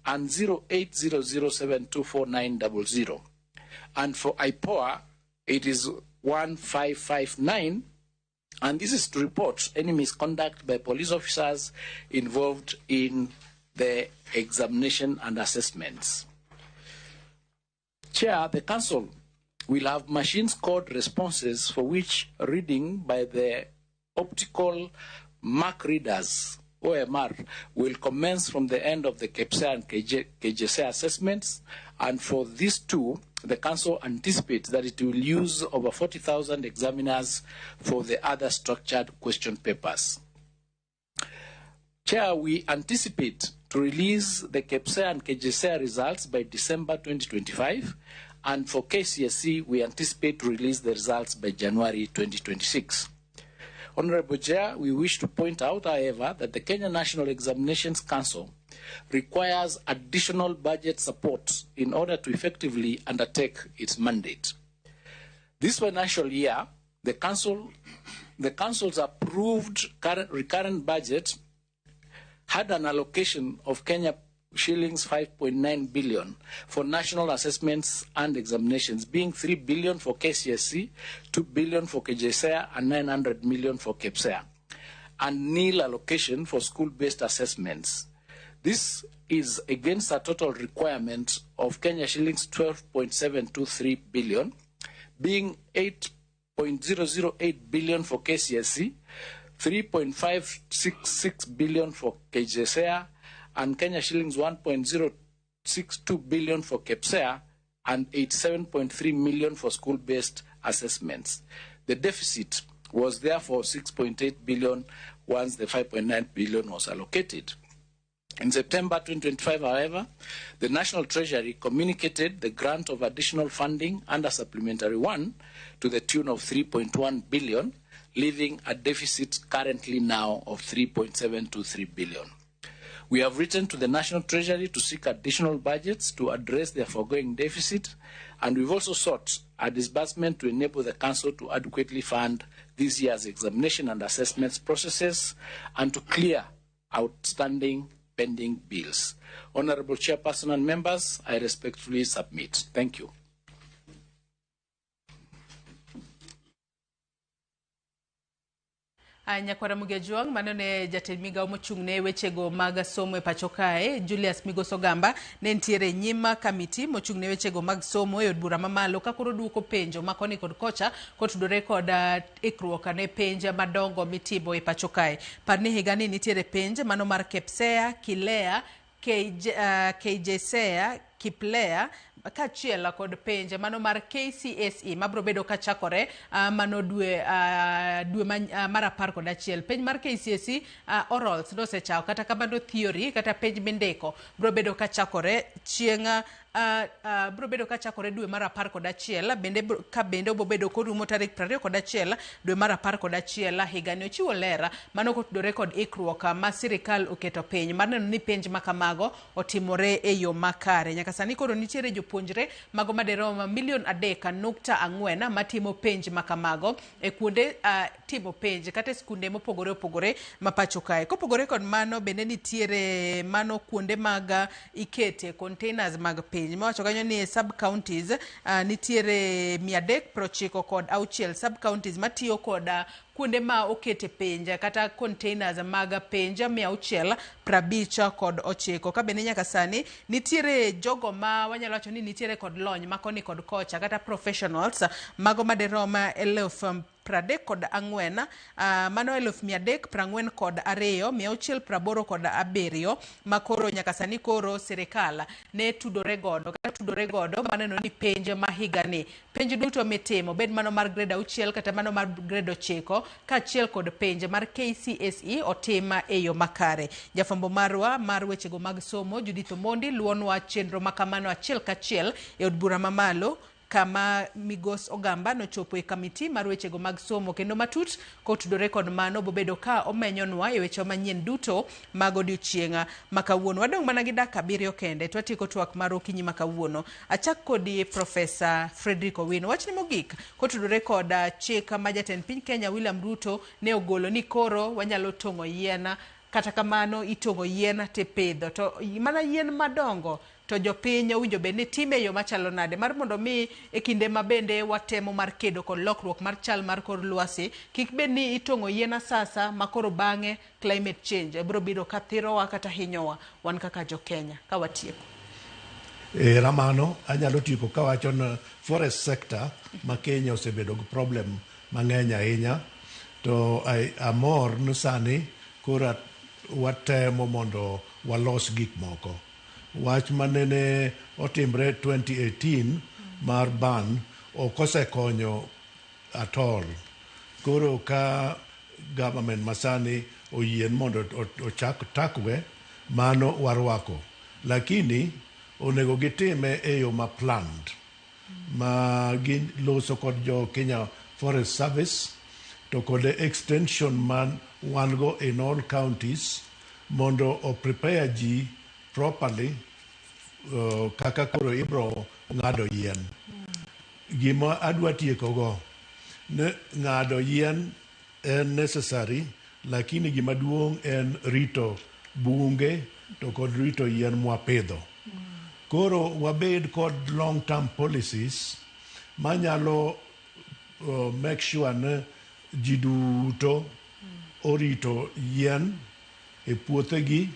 and 0800724900. And for IPOA, it is 1559, and this is to report any misconduct by police officers involved in the examination and assessments. Chair, the Council will have machine scored responses for which reading by the optical mark readers, OMR, will commence from the end of the KPSEA and KJSEA assessments, and for these two, the Council anticipates that it will use over 40,000 examiners for the other structured question papers. Chair, we anticipate to release the KPSEA and KJSEA results by December 2025, and for KCSE, we anticipate to release the results by January 2026. Honorable Chair, we wish to point out, however, that the Kenya National Examinations Council requires additional budget support in order to effectively undertake its mandate. This financial year, the Council's approved recurrent budget had an allocation of Kenya shillings 5.9 billion for national assessments and examinations, being 3 billion for KCSE, 2 billion for KJSEA, and 900 million for KPSEA, and nil allocation for school-based assessments. This is against a total requirement of Kenya shillings 12.723 billion, being 8.008 billion for KCSE, 3.566 billion for KJSEA, and Kenya shillings 1.062 billion for KPSEA, and 87.3 million for school-based assessments. The deficit was therefore 6.8 billion once the 5.9 billion was allocated. In September 2025, however, the National Treasury communicated the grant of additional funding under Supplementary 1 to the tune of 3.1 billion, leaving a deficit currently now of 3.723 billion. We have written to the National Treasury to seek additional budgets to address the foregoing deficit, and we've also sought a disbursement to enable the Council to adequately fund this year's examination and assessments processes and to clear outstanding pending bills. Honorable Chairperson and members, I respectfully submit. Thank you. Nyakwara Mugejuang, mano ne jatend migawo mochung' ne wechego mag somo e pacho kae Julius Migos Ogamba ne nitiere nyim kamiti mochung' ne wechego mag somo e od bura mamalo ka koro duoko penjo ma koni kod kocha kotudore kod ikruok ne penj madongo mitimo e pacho kae. Par ni higani nitiere penj mano mar KPSEA, KILEA, KJSEA, KIPLEA kaachiel kod penj mano mar KCSE mabiro bedo kachakore mano dwe mar 11. Penj mar KCSE orals nosechako, kata kamano theory kata penj mindiko biro bedo kachakore chieng' biro bedo kachakore dwe mar 11, bende ka bende obo bedo korumo tarik 21 dwe mar 11 higani. Ochiwo ler mano kotudore kod ikruok ma sirikal oketo piny mar neno ni penj makamago otimore e yo makare. Nyaka sani koro nitiere jopuonjre mago maderom milion 3.4 matimo penj makamago e kuonde timo penj kata e skunde mopogore opogore ma pacho kae. Kopogore kod mano bende nitiere mano kuonde mag ikete containers mag penj mawacho kanyo ni sub counties nitiere 396 sub counties matiyo kod kuonde ma okete penj kata containers mag penj 659. Ka bende nyaka sani nitiere jogo ma wanyalo wacho ni nitiere kod lony ma koni kod kocha kata professionals mago maderom 34,000 mano 342,687 makoro nyaka sani koro sirikal ne tudore godo kata tudore godo maneno ni penj ma higani penj duto mitimo bed mano mar grade 6 kata mano mar grade 9 kaachiel kod penj mar KCSE otim e yo makare. Jafwambo marwa mar wechego mag somo Judith Omondi luonwa chenro makamano achiel kachiel e od bura mamalo kama Migos Ogamba nochopo e kamiti mar wechego mag somo kendo matut kotudore kod mano bobedo ka omenyonwa e weche manyien duto mag odiochieng' ma kawuono. Wadong' mana gi dakika 7 kende to watieko twak mar okinyi ma kawuono. Achak kodi Profesa Frederick Owino. Wachni mogik kotudore kod chik ma jatend piny Kenya William Ruto ne ogolo ni koro wanyalo tong'o yien, kata kamano itong'o yien tipidho to mana yien madongo to jopiny owinjo bed ni time e yo machalo nade mar mondo mi e kinde ma bende watemo mar kedo kod lokruok mar chal mar kor lwasi kik bed ni itong'o yien asasa ma koro bang'e climate change biro biro ka thirowa kata hinyowa wan kaka jo Kenya. Ka watieko Ramano anyalo tieko kawacho ni forest sector ma Kenya osebedo gi problem mang'eny ahinya, to amor ni sani koro watemo mondo walos gik moko. Wach manene otimre 2018 mar ban ok osekonyo at all. Koro ka government masani oyien mondo ochak takwe, mano warwako. Lakini onego gitime e yo ma planned, ma giloso kod jo Kenya Forest Service to kod extension man wan go in all counties mondo o prepare ji properly kaka koro ibro ng'ado yien. Gima adwa tieko go ne ng'ado yien en necessary, lakini gima duong' en rito bunge to kod rito yien mwapidho. Koro wabed kod long term policies manyalo make sure ni ji duto orito yien e puothegi,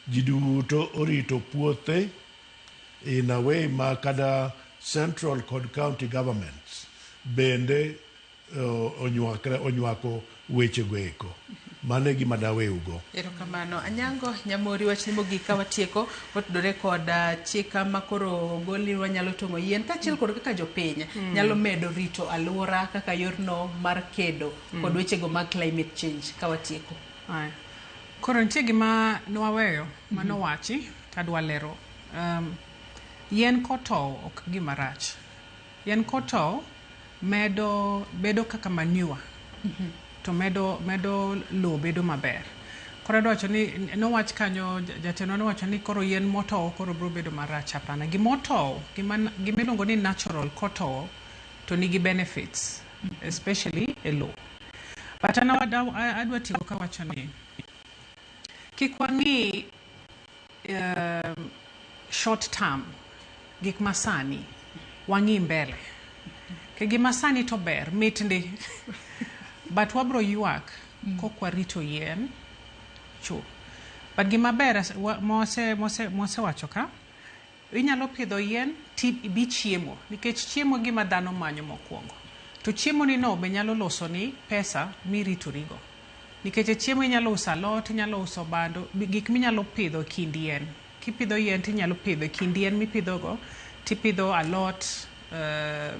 ji duto orito puothe in a way ma kada central kod county governments bende onywako wechego eko. Mano e gima daweugo. Erokamano. Anyango Nyamori, wachni mogik ka watieko otudore kod chik ma koro ogol ni wanyalo tong'o yien kaachiel kod kaka jopiny nyalo medo rito alwora kaka yorno mar kedo kod wechego mag climate change ka watieko. Aya. Koro nitie gima nwaweyo manowachi tadwa lero. Yien kotow ok gima rach. Yien kotow medo bedo kaka manure. To medo lowo bedo maber. Koro adwa wacho ni nowach kanyo jatendwa nowacho ni koro yien motow koro biro bedo marach hapana. Gimotow gima iluongo ni natural kotow to nigi benefits especially e lowo. But an adwa tieko kawacho ni kik wang'i short term gik masani wang'i mbele. Ke gima sani to ber mit ndi. But wabro ywak kok warito yien chuth. But gima ber mwasewacho ka, inyalo pidho yien ti bi chiemo nikech chiemo gima dhano manyo mokwongo. To chiemo ni no be nyalo loso ni pesa miritorigo. Nikech e chiemo inyalo uso alot, inyalo uso bando, gik minyalo pidho kind yien. Kipidho yien tinyalo pidho e kind yien mipidhogo, tipidho alot,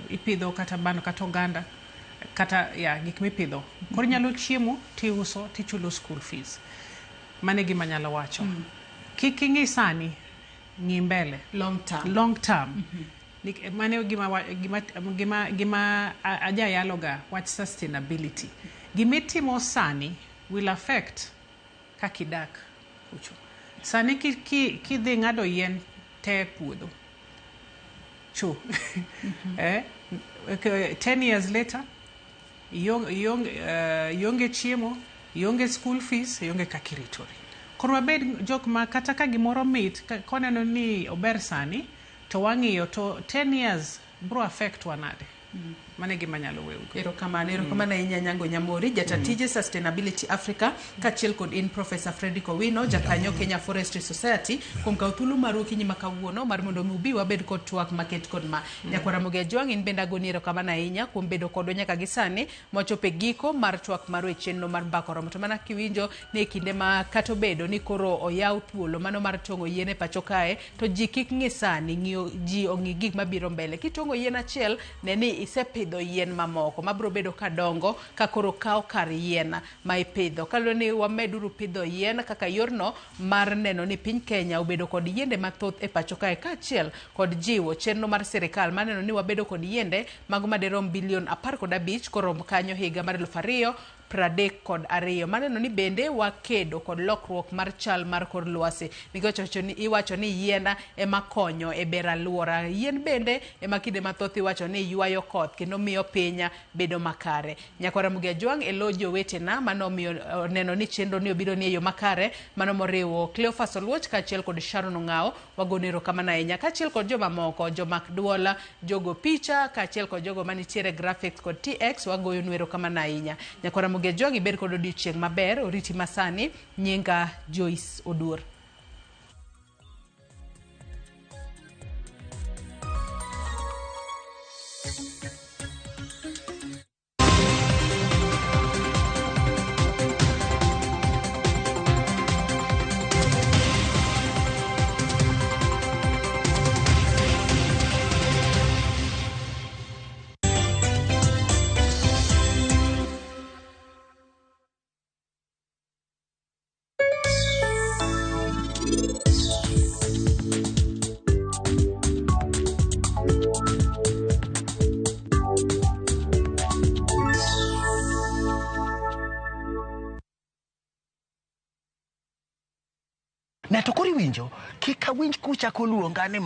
ipidho kata bando kata oganda, kata ya gik mipidho. Koro inyalo chiemo tiuso tichulo school fees. Mano e gima anyalo wacho. Kik ing'i sani, ng'i mbele. Long term. Long term. Mano e gima ajayaloga wach sustainability. Gimitimo sani will affect kaka idak kucho. Sani kidhi ng'ado yien te e puodho. Chu. 10 years later, ionge chiemo, ionge school fees, ionge kaka iritori. Koro wabed jok ma kata ka gimoro mit, koneno ni ober sani, to wang'iyo to 10 years bro affect wa nade. Mano e gima anyalo weugo. Erokamano, erokamano ahinya Anyango Nyamori, jata tije Sustainability Africa, kaachiel kod in Professor Frederick Owino, jakanyo Kenya Forestry Society, kuom kawo thuolo maru okinyi ma kawuono mar mondo mi ubi wabed kod twak maket kod ma. Nyakwar Ramogi Ajwang', in bende agoni erokamano ahinya kuom bedo kodwa nyaka gi sani mwachopo e giko mar twak maru e chenro mar Mbaka Oromo. To mana kiwinjo ni e kinde ma kata obedo ni koro oyaw thuolo mano mar tong'o yien e pacho kae, to ji kik ng'i sani, ng'iyo ji ong'i gik mabiro mbele. Kitong'o yien achiel, ne ni isepidho yien mamoko mabiro bedo kadongo ka koro kawo kar yien ma ipidho. Kaluwore ni wameduru pidho yien kaka yorno mar neno ni piny Kenya obedo kod yiende mathoth e pacho kae, kaachiel kod jiwo chenro mar sirikal mar neno ni wabedo kod yiende mago madirom bilion 15 korom kanyo higa mar 2032. Maneno ni bende wakedo kod lokruok mar chal mar kor lwasi. Nikech iwacho ni yien ema konyo e bero alwora. Yien bende ema kinde mathoth iwacho ni ywayo koth kendo miyo piny bedo makare. Nyakwar Ramogi Ajwang' e lo jowetena mano omiyo neno ni chenro ni obiro ni e yo makare, mano moriwo Cleophas Oluoch kaachiel kod Sharon Ong'ao, wagone erokamano ahinya, kaachiel kod jomamoko, jomak duol, jogo picha, kaachiel kod jogo manitiere graphics kod TX, wagoyonu erokamano ahinya. Nyakwar Ramogi Ajwang', ibed kod odiochieng' maber, oriti masani, nyinga Joyce Oduor. Ne to koro iwinjo, kik awinj kuchako luonga ni